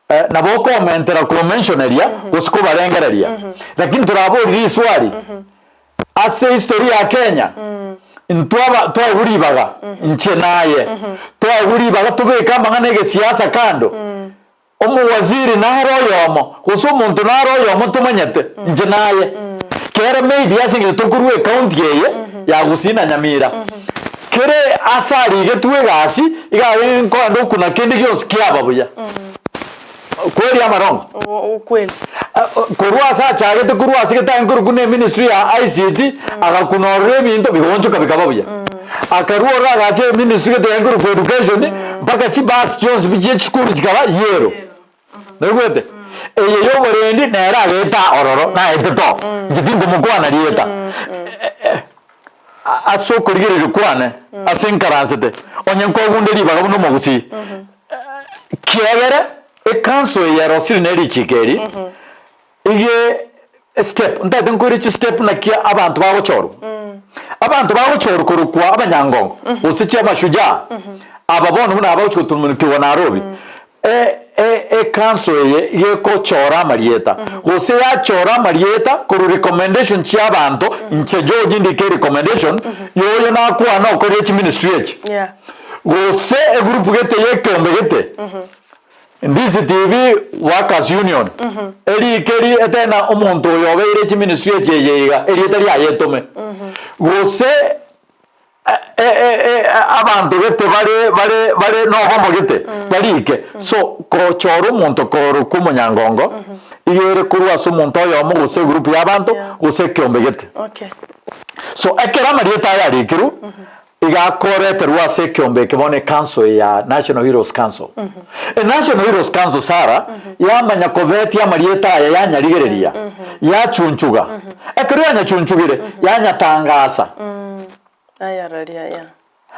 eh, nabo okomentera komentioneria gose kobarengereria, lakini toraborie riswali, Ase history ya Kenya ntwaba twaegwe ribaga inche naye twaegwe ribaga tobeke amang'ana egesiasa kando omowaziri nare oyomo gose omonto nare oyomo tomanyete inche naye kere maybe ase eng'encho tokorwa ecounty eye ya Gusii na Nyamira kere ase arigetwe egasi iga arenge nkoenda okuna kende gionsi kiaba buya. Kweri amarongo. Ukweli. Korwa ase achagete korwa ase getangi korokwa ne ministry ya ICT agakuna ororo ebinto bigoonchoka bikaba buya. Akarwa ororo agacha eministry gete yaye korokwa education mpaka chibus chionsi pi chie chisukuru chikaba yellow. Noigwete? Eye ya oborendi nere ageta ororo naetete oo. Inche tinkomokwana rieta. Ase okorigereria kwane ase nkaransete onye nkogunde ribaga buna omogusii. Kiagera ekanso eye yarosire ne richiiko eri, ige estep, ntagete nkoire chistep naki abanto bagochorwa. Abanto bagochorwa korokwa abanyangongo, gose chiamashujaa, aba bono buna abagochi gotumunukigwa Nairobi, e- e- ekanso eye gekochora amarieta, gose yachora amarieta korwa recommendation chia abanto, inche George ndike erecommendation, yoyo nakwana okorire chiministry echi. Yeah. Gose egurupu gete y'ekeombe gete, DCTV Workers Union, erike eri etari na omonto oyo obeire chiministry echi eye iga, erieta riaye etome. Gose abanto gete bare bare bare nobomo gete barike. So kochora omonto korokwa omonyangongo, iga ere korwa ase omonto oyomo gose egurupu y'abanto gose ekeombe gete. Okay. So ekero amarieta aya arikirwe, Iga akoreterwe ase ekeombe eke bono ecouncil eye ya National Heroes Council. Enational Heroes Council Sarah yamanya kobetia amarieta aya yanyarigereria, yachunchuga. Ekero yanyachunchugire, yanyatangasa. Ayararia, yeah.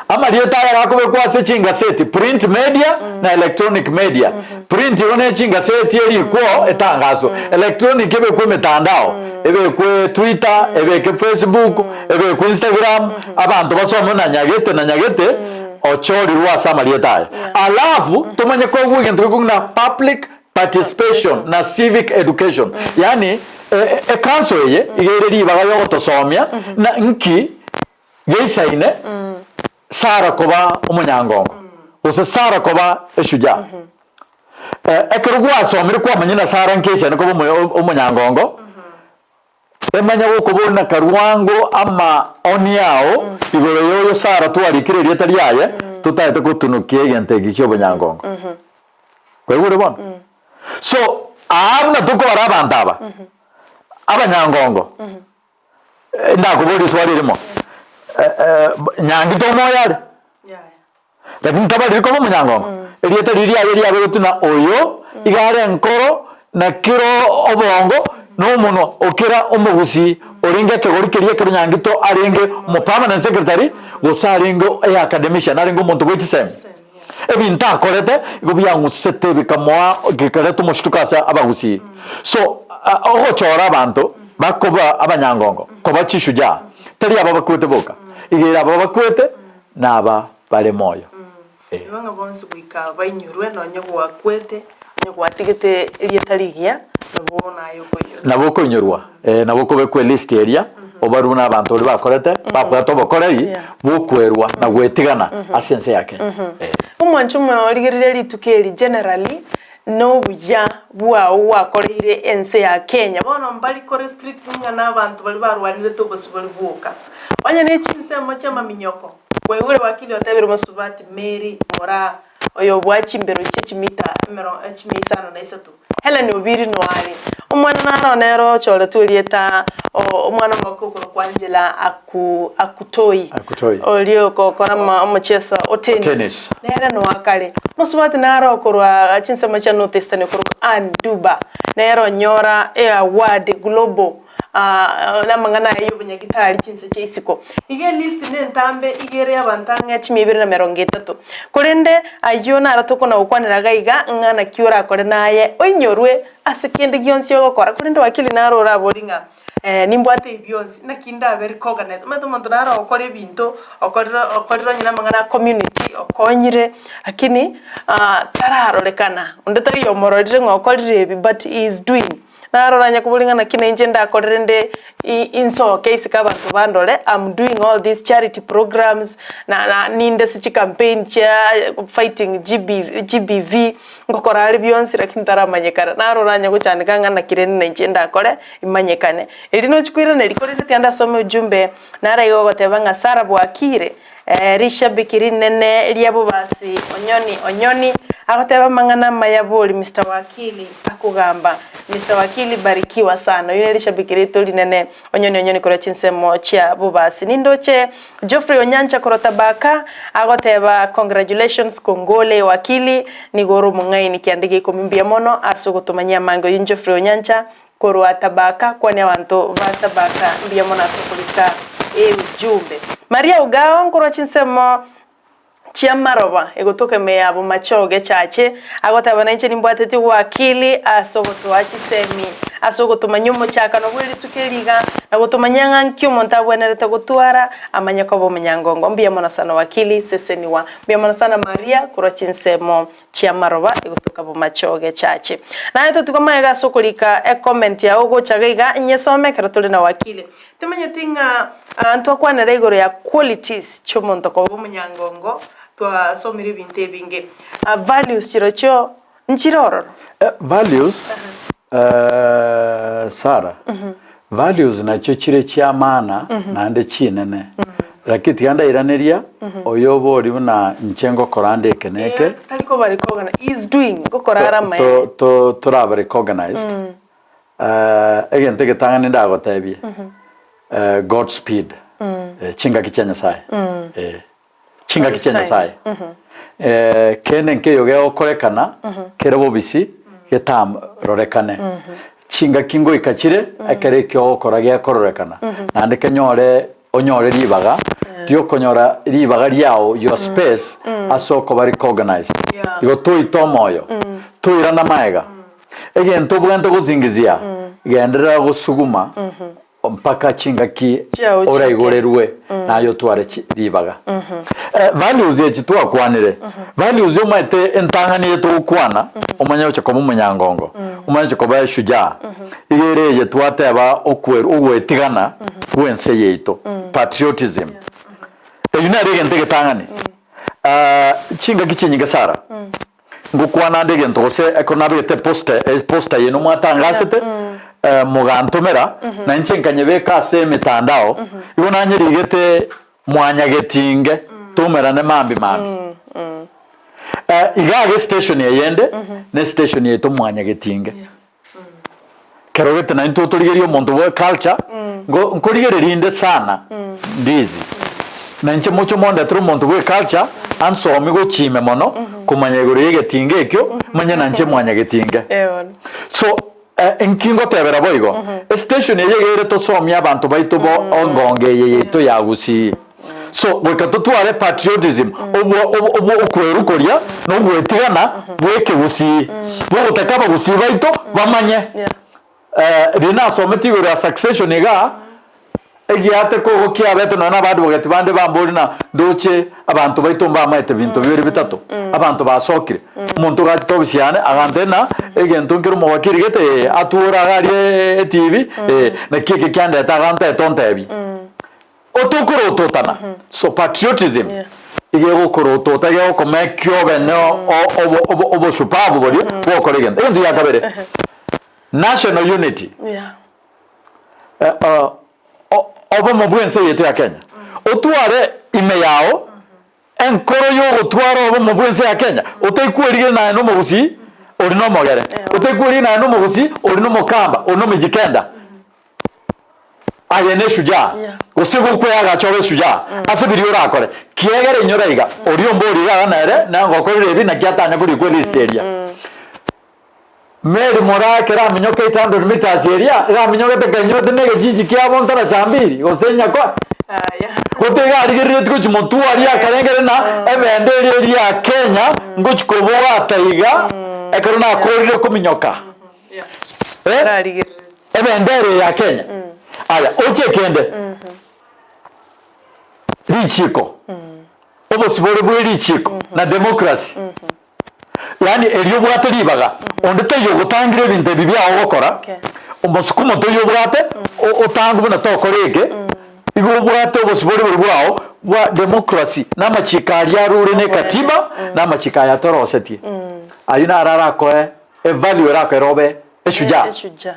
Amarieta aya gakobekwa ase chingaseti, print media na electronic media. Print igo ne chingaseti erikwo etangaswe. Electronic ebekwe emetandao, ebekwe Twitter, ebeke Facebook, ebekwe Instagram, abanto basome na nyagete na nyagete ochorirwe ase amarieta aya. Alafu tomanye kogwa egento gekong'u na public participation na civic education. Yaani ecouncil eye iga ere ribaga yogotosomia na nki geisaine Sara koba omonyangongo, gose Sara koba eshujaa. Ekero gwasomire kwamanya na Sara nkeisaine koba omonyangongo, emanya gokobori na karwango amaoni ao igoro ya oyo Sara twarikire erieta riaye, totaete gotunukia egento eke kia obonyangongo. Kwaigure bono? So, aa buna tokobara abanto aba, abanyangongo, Ndakoborie riswali erimo, Nyangito omoyo are? Lakini tabariri koba omonyangongo? Erieta riria riaye riabegetwe na oyo iga are enkoro na kera obongo na omonwa o kera omogusii orenge ekegori keria ekero Nyangito arenge omo permanent secretary gose arenge e academician arenge omonto bwe chisemi. Ebinto akorete igo biang'usete bikamoa gekareta omoshituko ase abagusii. So ogochora abanto bakoba abanyangongo koba chishujaa tari aba bakwete boka, iga ere aba bakwete na aba bare moyo. Eh. Igo ng'a bonsi goika bainyorwe nonye gwakwete, onye gwatigete erieta rigiya, nabo naye okoinyorwa. Nabo okoinyorwa, eh, nabo okobekwa elist eria. Obarue buna abanto baria bakorete, babwate obokoreri Yeah. bw'okwerwa na gwetigana ase ense ya Kenya. Eh. Omwancho omorigereria rituko eri generally nobuya bwao gwakoreire ense ya Kenya. Bono mbari kore strict ng'a na abanto baria barwanerete obosibore bwoka. Onye ne chinsemo chi'amaminyoko, kwaigure wakili otebire omosubati Mary Moraa oyo obua chimbero chie chimita emero chimia isano na isato, Helen Obiri noare. Omwana naro nere ochoretwe erieta omwana omoke okorokwa Angela Aku Akutoi, Akutoi. oria okokora ama omocheso o tennis, Tennis. nere noakare. Mosubati naro okorwa chinsemo chia North Eastern okorokwa Ann Duba, nere onyora eaward global namang'ana aye y'obonyagitari chinse chia isiko. Iga elist nentambe iga ere y'abanto ang'e chimia ibere na merongo etato. Korende ayio naro tokona gokwanera iga iga ng'a naki orakore naye oinyorwe ase kende gionsi ogokora. Korende wakili naro orabori ng'a nimbwate ebi bionsi naki ndabe recognized. Omanyete omonto naro ogokora ebinto okorire okorire onye namang'ana a community okonyire lakini tararorekana onde taiyo omororire ng'a okorire ebi but he is doing. Naro oranye koboria ng'a naki nainche ndakorere nde insoke isiko abanto bandore, am doing all these charity programs, na na ninde ase chicampaign chia fighting GB GBV, ngokora are bionsi lakini taramanyekana. Naro oranye gochandeka ng'a naki rende nainche ndakore imanyekane. Erio nochi koiraneria korende tiga ndasome ujumbe naro iga ogoteba ng'a Sarah bwakire, Rishabiki rinene ria bobasi Onyoni Onyoni agoteba amang'ana amaya bori Mister Wakili akogamba Mister Wakili barikiwa sana oyio nerishabiki rito rinene Onyoni Onyoni korwa chinsemo chia bobasi Nindoche Geoffrey Onyancha korwa Tabaka agoteba congratulations Kongole Wakili nigo ore omong'aini kiande gia ikomi mbuya mono ase ogotomanyia amange oyio Geoffrey Onyancha Korwa Tabaka, kwania abanto ba Tabaka mbuya mono ase okorika eujumbe. Maria Ugao nkorwa chinsemo chi'amaroba egotoka ime ya Bomachoge Chache, agoteba nainche nimbwatetie wakili ase ogotoa chisemi ase ogotomanyia omochakano bwe rituko eri iga na gotomanyia ng'a nki omonto abwenerete gotwara amanye koba omonyangongo. Mbuya mono sana wakili, seseniwa. Mbuya mono sana Maria korwa chinsemo chi'amaroba egotoka bomachoge chache. Naye totigwe magega ase okorika ecomment yao gocha iga iga nyesome ekero tore na wakili. Timanyeti ng'a ntwakwanera igoro ya qualities chi'omonto koba omonyangongo twasomire ebinto ebinge. Values chirochio nchire ororo? Values Sarah, values nachio chire chi'amaana naende chinene, lakini tiga ndairaneria oyo obori buna inche ngokora nde eke na eke. Eh, tari koba recognized, he is doing, ngokora are amaene. To- to- toraba recognized, egento egetang'ani ndagotebie, God speed, chingaki chia Nyasaye, eh. Chingaki chia Nyasae. Kende nkeiyo gegokorekana kere bobisi getarorekane. Chingaki ngoika chire ekero ekio ogokora gekororekana naende kenyore onyore ribaga riokonyora ribaga riao your space ase okoba recognized. Igo toite omoyo, toirana maega. Egento obwenerete gosingizia genderera gosuguma mpaka chingaki Chiao chiike. oraigorerwe naye otware chi- ribaga. Eh, values echi twakwanire, values omanyete entang'ani eye togokwana, omanye gocha koba omonyangongo, omanye gocha koba eshujaa, iga ere eye twateba okwer ogwetigana bwense yaito, patriotism. Eyio nere egento egetang'ani. Chingaki chinyinge Sarah, Ngokwana ande egento gose ekero nabegete eposter, eposter eye nomwatangasete, mogantomera, na inche nkanyebeka ase emetandao, igo nanyerigete mwanyagetinge toumerane mambi mambi. Iga age estation eyende, na estation yaito mwanyagetinge. Kero gete naintwe otorigerie omonto bwe culture, nko nkorigereria inde sana ndizi. Na inche moche mondetere omonto bwe culture, ansomi gochia ime mono, komanya igoro ya egetinga ekio, manye na inche mwanyagetinge. So, nki ngotebera boigo, estation eye iga ere tosomie abanto baito bo engongo eye yaito ya Gusii. So goika totware patriotism, obwo obwo obwo okweru koria na ogwetigana bwa ekegusii, bogotaka abagusii baito bamanye. Yeah. Riria nasomete igoro ya succession igaa, egiate kogo kiabete nonya na abadvocate bande bamboria na ndoche abanto baito mbamaete binto bibere bitato, abanto basokire. Omonto ogachete ofisi yane agantebia ng'a. Egento nkere omowakiri gete ee, atwore iga aria etibi ee, naki eke kiandeta iga ntaete ontebi. Otokorototana, so patriotism Yeah. iga egokorotota iga egokoma ekiobe ne obo obo oboshupavu boria bwokora egento. Egento gia kabere, national unity. Yeah. Eh, o- obomo bw'ense yaito ya Kenya. Otware ime yao Enkoro y'ogotwara obomo bw'ense ya Kenya, otaikwerigire naye nomogusii ori nomogere, otaikwerigire naye nomogusii ori nomokamba, ori nomijikenda, aye neshujaa, gose gokweagacha obe eshujaa ase biria orakore. Kiagera inyora iga, oria ombori iga iga nere nagokorire ebi naki atanya korikwa elist eria. Mary moraa ekero aminyoka 800 meters eria, iga aminyogete kainyogete na egechiji kiabo ntarachambiri gose nyakwa. Gote iga arigereretie gochia motwe aria akarengere na ebende eria eria ya Kenya ngochia kobwata iga ekero nakorire kominyoka. Eh, ebendera eye ya Kenya. Aya, oche ekende, richiko, obosibore bwe richiko na democracy. Yaani erio obwate ribaga, onde taiyo ogotangire ebinto ebi biao ogokora, Okay. omosukumo toiyo obwate, o- otangwe buna tokora eke, igo obwate obosibore boria bwao bwa democracy na amachiko aria arure na ekatiba, na amachiko aya torosetie. Ayio naro arakoe evalue erakoere obe eshujaa. Eshujaa.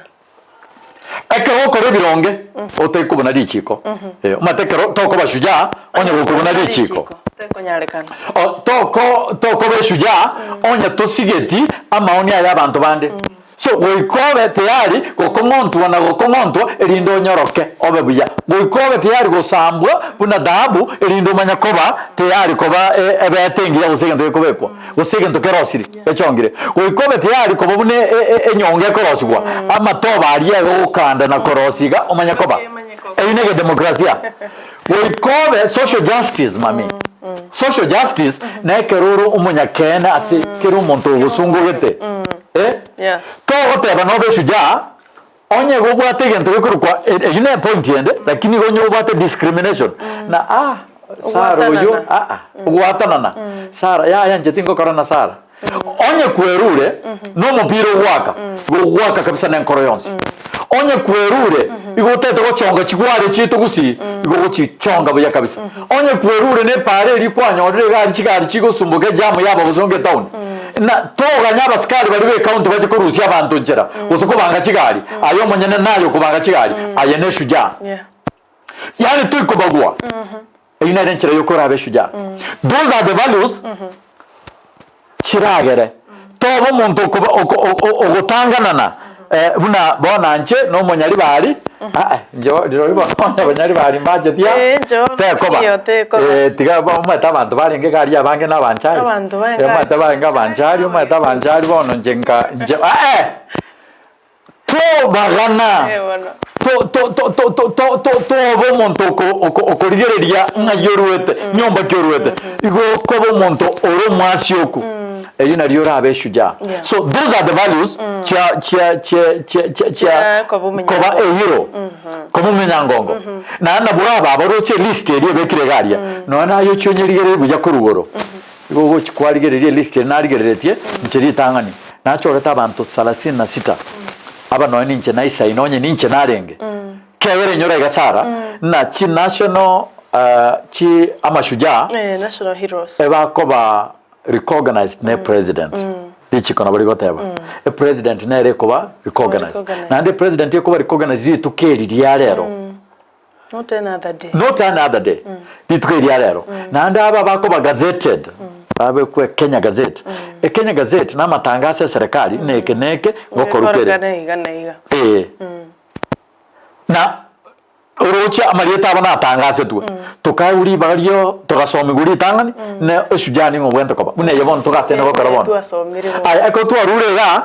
Ekero ogokora ebironge, otari kobuna richiko. Eh, omanyete ekero tokoba shujaa, onye gokobuna richiko. Tekonyarekana. O, toko tokoba eshujaa onye tosigeti amaoni aya abanto bande. So goika obe tayari gokong'ontwa na gokong'ontwa erinde onyoroke obe buya. Goika obe tayari gosambwa buna dhahabu erinde omanye koba tayari koba e- ebete engiya gose egento gekobekwa. Gose egento kerosiri gechongire. Goika obe tayari koba buna enyongo ekorosigwa, amatobe aria agokanda na korosia iga omanye koba. Eyio ne egedemokrasia. Goika obe social justice mami. Social justice nekero ore omonyakeene ase kera omonto ogosungogete. Eh? Togoteba nobe eshujaa, onye igo obwate egento gekorokwa eyio ne epoint ende, lakini igo onye obwate discrimination na ah Sarah oyio Ogwatanana. ah ah ogwatanana Sarah yaya inche tingokora na Sarah. Onye kwerure na omopira ogoaka, igo ogoaka kabisa na enkoro yonsi. Onye kwerure igo otagete gochonga chigware chiaito gusii, igo ogochichonga buya kabisa. Onye kwerure na epaara eria kwanyorire egari chigari chigosumboka ejamu yaba bosongo etown, na toganya abasikari baria be county bache korusia abanto nchera gose kobanga chigari, aye omonyene naye okobanga chigari, aye ne eshujaa. Yeah. Yaani toikobagua. Eyio nere enchera yokorabe eshujaa. Those are the values chiragere tobe omonto okoba- oko- o- o- ogotanganana eh, buna bono inche na omonyaribari aa inche bo- rirorio bono onye abanyaribari mbacheti aa Eh, inche bono tekoba iyo tekoba. Eh, tiga bo- omanyete abanto barenge iga aria abange na abanchari Abanto barenge Eh, omanyete barenge abanchari omanyete abanchari bono inche nka inche aa Tobagana, Eh, bono. to- to- to- to- to- to- to- tobe omonto oko- oko- okorigereria ng'ai oruete, nyomba ki oruete, igo okoba omonto ore omwasioku, eyio nario orabe eshujaa. Yeah. So those are the values chia chia chia chia chia chia Chia koba omonyangongo. koba ehero, koba omonyangongo. Naende nabwo aba abaroche elist eria ebekire iga aria, nonya naye ochie onyerigererie buya korwa igoro, Igo ogochia kwarigereria elist eria narigereretie inche ritang'ani, nachorete abanto salasini na sita, aba nonya ninche naisaine onye ninche narenge. Kiagera inyora iga Sara, ng'a chi national chi amashujaa Eh, national heroes. ebakoba recognized ne president. Richiko nabo rigoteba, epresident nere ekoba recognized. Recognized. Naende epresident ekoba recognized rituko eri ria rero. Not any other day. Not any other day. Rituko eria rero. Naende aba bakoba gazetted, babekwe Kenya Gazette. E Kenya Gazette na amatangaso eserekari na eke na eke ngokorwa kere. Gekoreka iga na iga. Ee. Na oroche amarieta abo natangasetwe. Tokaegwa ribaga rio togasomigwa ritang'ani na eshujaa ning'o obwenerete koba. Buna eye bono togasende gokora bono. Twasomire bono. Aya ekero twarure igaa.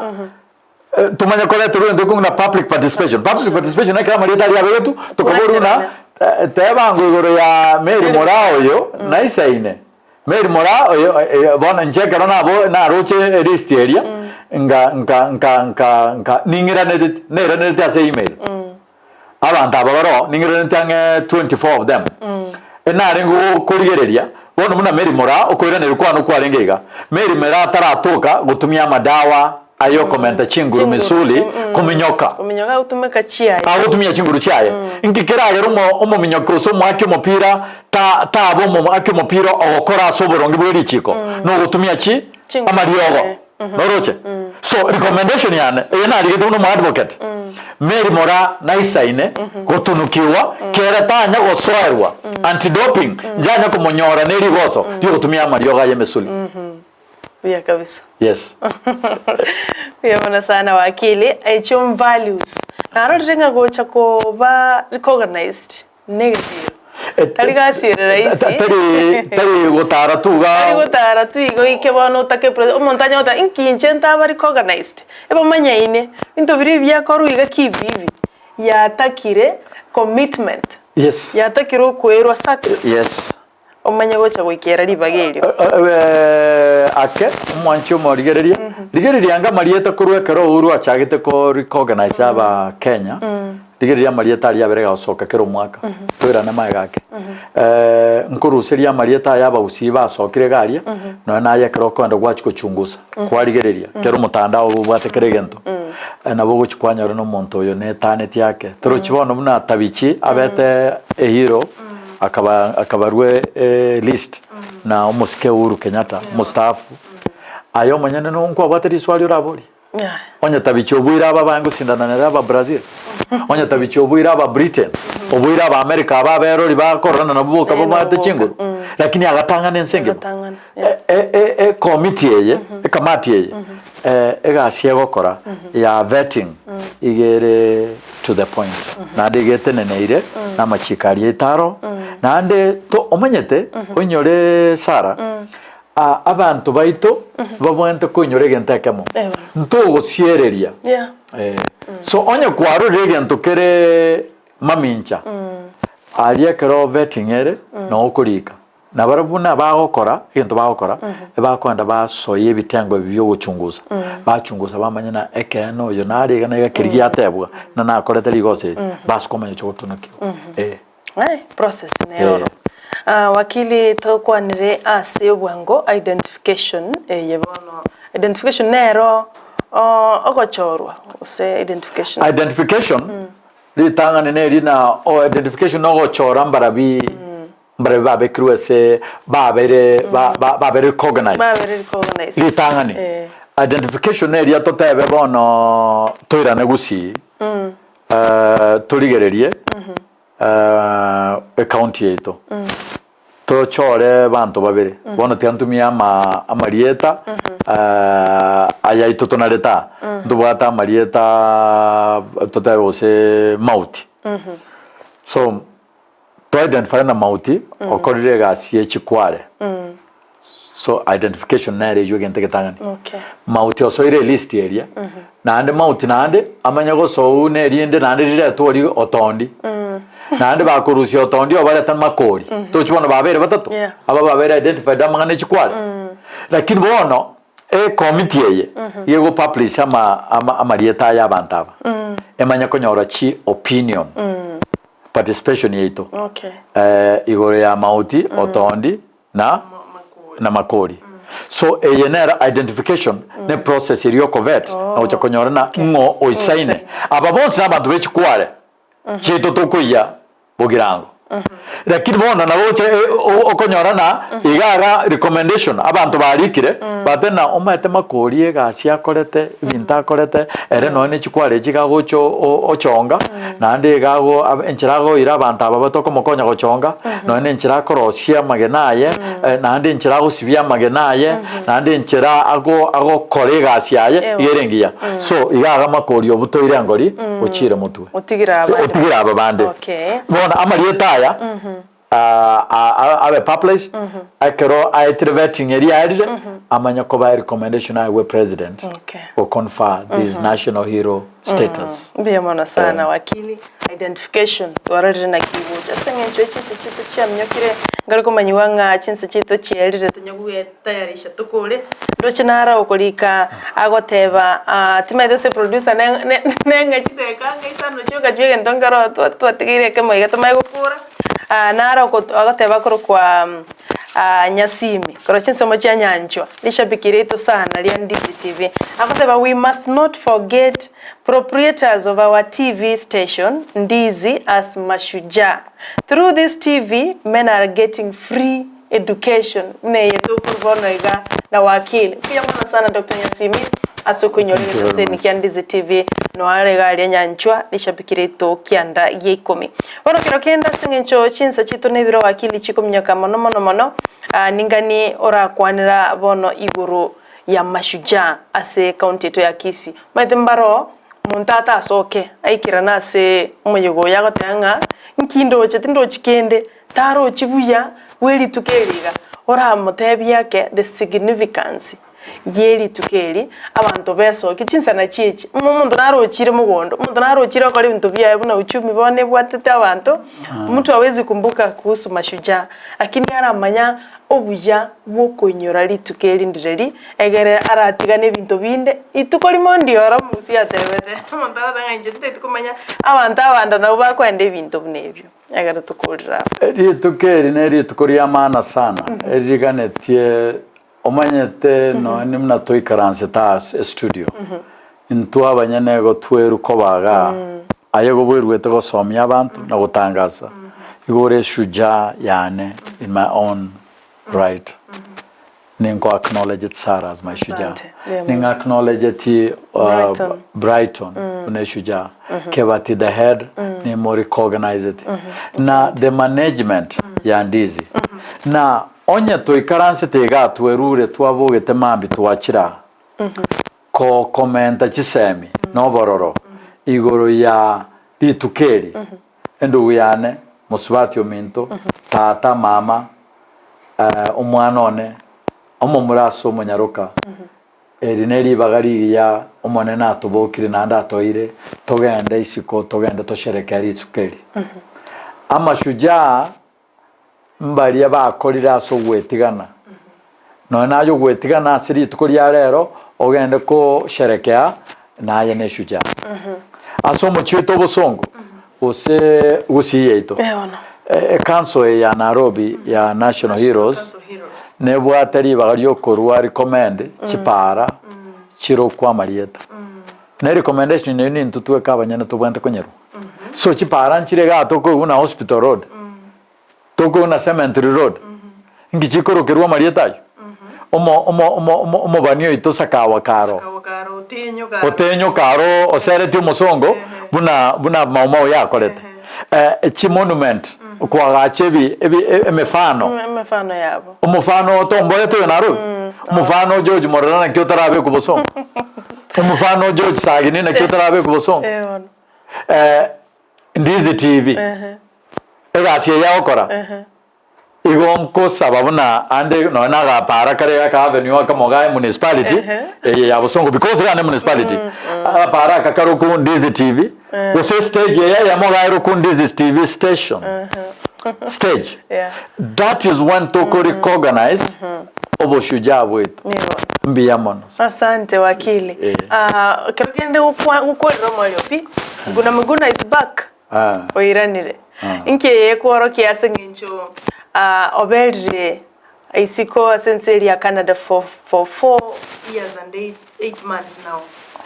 Tomanye koreta egento ekong'u na public participation. Public participation ekero amarieta aria abegetwe, tokaborwa buna teba ng'o igoro ya Mary Moraa oyo naisaine. Mary Moraa oyo bono inche ekero nabo naroche elist eria, nka nka nka nka nka ning'iranereti nairanereti ase email. Abanto aba baroo ning'iranereti ang'e 24 of them. Enarenge korigereria bono buna Mary Moraa okoiraneria kwane okwarenge iga, Mary Moraa taratoka gotumia amadawa. Aye okomenta chinguru misuli kominyoka. Kominyoka agotumeka chiaye. Agotumia chinguru chiaye. Inki keragere omo omominyoki gose omoaki omopira ta taba omoaki omopira ogokora ase oboronge bwe richiko nogotumia chi Chinguru amariogo. chiaye. Noroche? So recommendation yane eye narigete buna omoadvocate, Mary Moraa naisaine gotunukigwa kere tanya gosoerwa anti doping njanya komonyora ne rigoso riogotumia amariogo aye emesuli. Buya kabisa. Yes. Buya mono sana wakili. Echio values. Narorire ng'a gocha koba recognized negetiro. Tari gasi ere rahisi. Tari tari gotara tu iga. Tari gotara tu igo ike bono otake pre omonto anyare goteba inki inche ntaba recognized. Ebamanyaine, ebinto biria ebiakorwa iga ki hivi hivi. Yatakire commitment. Yes. Yatakire okoerwa sacrifice. Yes. Omanye gocha goikera ribaga erio. Ake, omwanchi omorigereria, rigereria anga amarieta korwa ekero Uhuru achagete ko recognize aba Kenya, rigereria amarieta aria abere gagosoka kera omwaka, toirane magega ake. Nkoruseria amarieta aya abagusii basokire iga aria, nonya naye ekero okoenda gwachia gochungusa, kwarigereria, kera omotandao obwate kera egento, nabo ogochia kwanyora na omonto oyo netaneti ake. Torochi bono buna Tabichi abete ehero. Akaba akabarwa elist na omosike Uhuru Kenyatta omostaafu, aye omonyene no nkwabwate riswali oraborie? Onye tabichi oboire aba abange gosindana nere aba Brazil, onye tabichi oboire aba Britain, oboire aba America aba aberori bakororana nabwo boka babwate chinguru, lakini agatang'ana ense engima. Ekomiti eye, ekamati eye, egasi egokora ya vetting iga ere to the point naende iga eteneneire na amachiko aria etaro naende to omanyete oinyore Sarah abanto baito babwenerete koinyora egento ekemo ntogosiereria so onye kwarorire egento kere mamincha aria ekero vetting ere noo okorika. Na barabwo buna bagokora egento bagokora, ebakoenda basoe ebitengo ebi biogochungusa, bachungusa bamanye na ekeene oyo nare iga na iga keria giatebwa, na nakorete rigoso eri, base komanya chigotunukigwa. Eh. Aye, process nero. Ah, wakili tokwanire ase obwango identification eye bono identification nero ogochorwa gose identification. Identification, ritang'ani neri na o identification nogochora mbarabi. Mbarabwo babekirwe ase babeire babeire recognized. Babeire recognized. Ritang'ani. Eh. Identification neria totebe bono toirane gusii torigererie ecounty yaito tochore banto babere bono tiga ntumie ama amarieta ayaito tonarete aa ntobwate amarieta totebe gose mauti so To identify na mauti okorire egasi ye chikware so identification nere eywo egento egetang'ani Okay. mauti osoire elist eria naende mauti naende amanye gosou na erinde naende riretwe oria otondi naende bakorusia otondi obarete makori tochi bono babeire batato Yeah. aba babeire identified amang'ana echikware lakini bono ekomiti eye iga ego publish ama ama amarieta aya abanto aba emanye konyora chi opinion participation yaito Okay. eh, igoro ya mauti otondi na na makori so eye nero identification ne process eria okovet na gocha konyora na ng'o oisaine aba bonsi na abanto bechikware chiaito tokoiyia bogirango lakini bono nabo oche okonyora na iga iga recommendation abanto barikire bate na omanyete makori egasi akorete ebinto akorete ere nonye ne chikware echi iga agocha ochonga Naende iga ago enchera agoira abanto aba batokomokonya gochonga, nonya nenchera akorosia amagena aye, naende enchera agosibia amagena aye, naende enchera ago agokora egasi yaye, iga ere engiya. So iga iga amakori obutoire engori, ochiire motwe. Otigire abande. Otigire aba bande. Okay. Bono amarieta aya, abe published, ekero aetire vetting eria aerire, amanye koba erecommendation aegwe president, Okay. go confer this national hero status. Mbuya mono sana wakili. Identification twarorire naki igocha ase eng'encho ye chinse chiaito chiaminyokire nkare komanyiwa ng'a chinse chiaito chiaerire tonya goetayarisha tokore ndoche naro okorika agoteba timanyete ase producer ne ne neng'a chidakika ang'e isano chioka chio egento nkero twatigeire ekemo iga tomanye gokora naro agoteba korokwa. Nyasimi, korwa chinsemo chia Nyanchwa, rishabiki riaito sana ria Ndizi TV. Agoteba we must not forget proprietors of our TV station Ndizi as mashujaa. Through this TV men are getting free education buna eye tokorwa bono iga na wakili. Mbuya mono sana Doctor Nyasimi ase okoinyora Thank you very egeteseni much. kia Ndizi TV noare iga aria Nyanchwa rishabiki riaito kianda gia ikomi. Bono kero kende ase eng'encho chinsa chiaito na ebiro wakili chikominyoka mono mono mono, ningani orakwanera bono igoro ya mashujaa ase ekaunti yaito ya Kisii. Omanyete mbaroo monto atasoke aikerane ase omoyega oyo agoteba ng'a nki ndoche tindochi kende, tarochi buya bwe rituko eri iga, oramotebie ake the significance. ye rituko eri, abanto besokie chinsana chi'echi. Omo omonto narochire mogondo, omonto narochire okora ebinto biaye buna uchumi bono ebwatete abanto, mtu hawezi kumbuka kuhusu mashujaa, lakini aramanya obuya bwa okoinyora rituko eri ndireri, egere aratigane ebinto binde, rituko rimo ndioro omogusii atebete, omonto agoteba ng'a inche tintageti komanya abanto abanda nabwo bakoenda ebinto buna ebio, egere tokorire aba. Rituko eri ne rituko ria maana sana, eririganetie Omanyete nonya buna toikaransete ase estudio, intwe abanyene igo twerwa koba igaa, aye igo bweruete gosomia abanto na gotangasa, igo ore eshujaa yane in my own right. Ninko acknowledge Sarah as my shujaa. Asante. Yeah, Ninga acknowledge Brighton. Brighton buna eshujaa. Kebati the head nimo recognized. Na the management ya Ndizi. Na Onye toikaransete igaa twerure twabogete mambia twachire aa kokomenta chisemi na obororo igoro ya rituko eri, endugu yane, mosubati ominto, tata, mama, omwana one, omomura ase omonyaroka, eri neribaga rigiya Omonene atobokire naende atoeire togende isiko togende tosherekee rituko eri. Amashujaa mbaria bakorire ase ogwetigana. Nonya naye ogwetigana ase rituko ria rero, ogende kosherekea naye ne eshujaa. Ase omochie oito obosongo, gose gusii yaito, ecouncil eye ya Nairobi ya National Heroes, nebwate ribaga riokorwa recommend chipara chirokwa amarieta. Ne recommendation eyio nintwe tweka abanyene tobwenerete konyerwa. So chipara nchire igaa tokoigwa buna Hospital Road, tokoigwa buna Cemetery Road, nki chikorokerwa amarieta ayio? Omo omo omo omo omobani oito Sakawa karo, Otenyo karo oseretie omosongo buna buna Mau Mau yakorete. Chimonument, koagacha ebi ebi emefano. Emefano yabo. Omofano otomborete oyo Nairobi? Omofano o George Morara naki otarabekwa bosongo? Omofano o George Sagini naki otarabekwa bosongo? Eh, bono. Eh, Ndizi TV, egasi eye agokora, igo nkosaba buna ande nonya na agapara kare aka avenue akamo ga emunicipality eye ya bosongo because iga ne municipality, agapara aka kare okwo Ndizi TV, gose estage eye eyemo iga ere okwo Ndizi TV station, stage. Yeah. That is when toko recognize oboshujaa bwaito. Nigo. Mbuya mono. Asante wakili. Eh. Ah, ekero kende gokwa gokorera omoerio pi, Miguna Miguna is back. Ah. Oiranire. Ah. Inki eye ekworokia ase eng'encho ah, oberire isiko ase ense eria ya Canada for, for 4 years and 8 months now.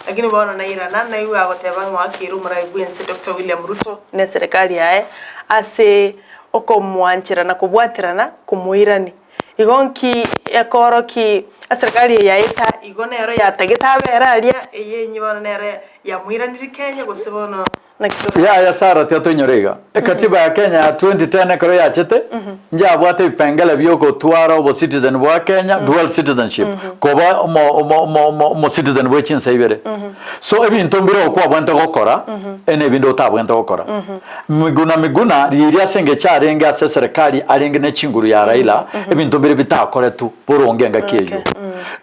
Lakini bono nairana naigwe agoteba ng'a oakeire omorai bw'ense Doctor William Ruto na eserekari yaye ase okomwanchera na kobwaterana komoirani. Igo nki ekooroki eserekari eye yaeta igo nero yatagete abere aria eye enye bono nero yamoiranirie Kenya gose bono naki tore. Yaya Sarah tiga toinyore iga, ekatiba ya Kenya ya 2010 ekero yachete, njabwate ebipengele bia ogotwara obocitizen bwa Kenya, dual citizenship, koba omo omo omo omo omocitizen bwe chinsa ibere. So ebinto mbire okwabwente gokora, na ebinde otabwente gokora. Miguna Miguna riria ase engencho arenge ase eserekari arenge ne chinguru ya Raila, ebinto mbire bitakoretwe boronge engaki eyio.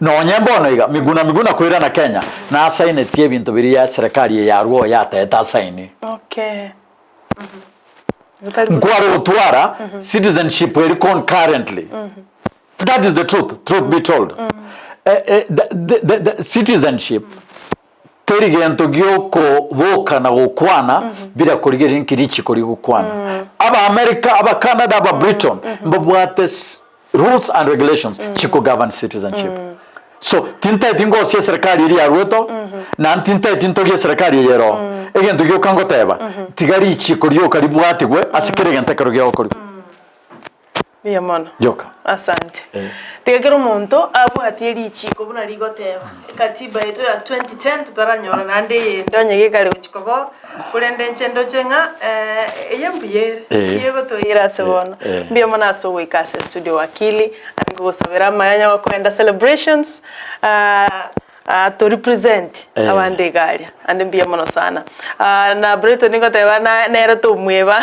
Nonye mbono iga, Miguna Miguna koirana Kenya, nasainetie ebinto biria eserekari eye yarwo oyo yatebete asaini. Okay. Nkware gotwara citizenship eri concurrently. That is the truth, truth be told. Eh, eh, the, the, the, the citizenship Teri gento gi'okoboka na gokwana biria korigereria nki richiko rigokwana. Abaamerika, Abacanada, Ababriton mbabwate. Rules and regulations chiko govern citizenship. So tintaeti ngosia eserekari eria yarwete oo, naende tintaeti ntogie eserekari eye ere oo. Egento gioka ngoteba, tiga richiko rioka ribwatigwe ase kera egento ekero gegokorigwa. Mbuya mono. Rioka. Asante. Eh. Tiga kera omonto abwatie richiko buna rigoteba. Ekatiba yaito ya 2010 totaranyora naende eyende onye gekare gochia koba oo, korende inche ndoche ng'a eye mbuya ere, Eh. mbuya egotoira ase bono. Eh. Mbuya mono ase ogoika ase estudio wakili, naende nkogosabera amaya onye gokoenda celebrations, to represent Eh. abande iga aria, naende mbuya mono sana. Na Brighton ngoteba na nere tomweba.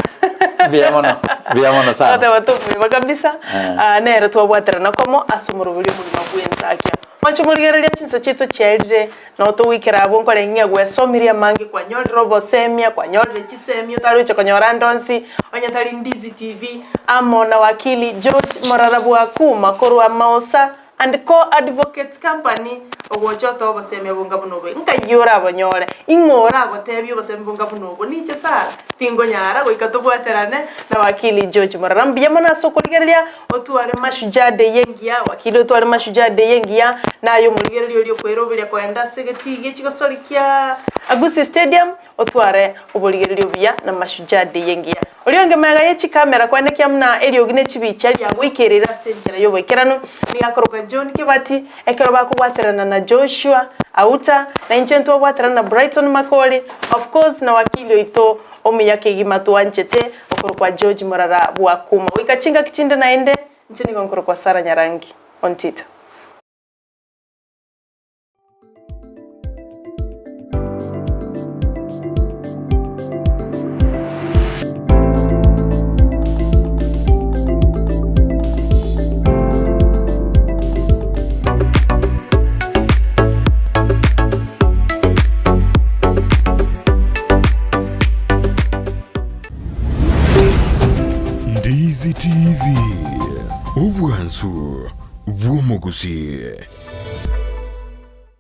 Mbuya mono, mbuya mono sana. Ngoteba tomweba kabisa, Eh. nere twabwaterana komo ase omorobori omogima bw'ensakia. Mwanche morigereria chinsa chiaito chiaerire, nabo togoikera abwo nkore ng'a gwesomirie amange, kwanyorire obosemia, kwanyorire chisemi otari gochia konyora ande onsi, onye tari Ndizi TV, amo na wakili George Morara Bwakuma korwa Maosa and Co Advocates Company, ogocha otoe obosemia bonga buna obo. Nkai orabonyore? Ing'o oragotebie obosemia bonga buna obo? Ninche Sarah, tingonyara goika tobwaterane na wakili George Morara. Mbuya mono ase okorigereria. Otware mashujaa day engiya, wakili otware mashujaa day engiya, naye omorigereria oria okoeroberia koenda ase egetii gie chigosori kia Gusii Stadium, otware oborigereria obuya na mashujaa day engiya. Oria onge magega ye chikamera kwanekia buna eriogi ne chibicha riagoikereire ase enchera y'oboikeranu, nigo akorokwa John Kibati, ekero bakobwaterana na Joshua Auta, na inche ntwabwaterana na Brighton Makori, of course na wakili oito Omuya kegima twanchete okorokwa George Morara Bwakuma. Goika chingaki chinde naende, inche nigo nkorokwa Sarah Nyarangi Ontita. Ndizi TV, obwansu bw'omogusii.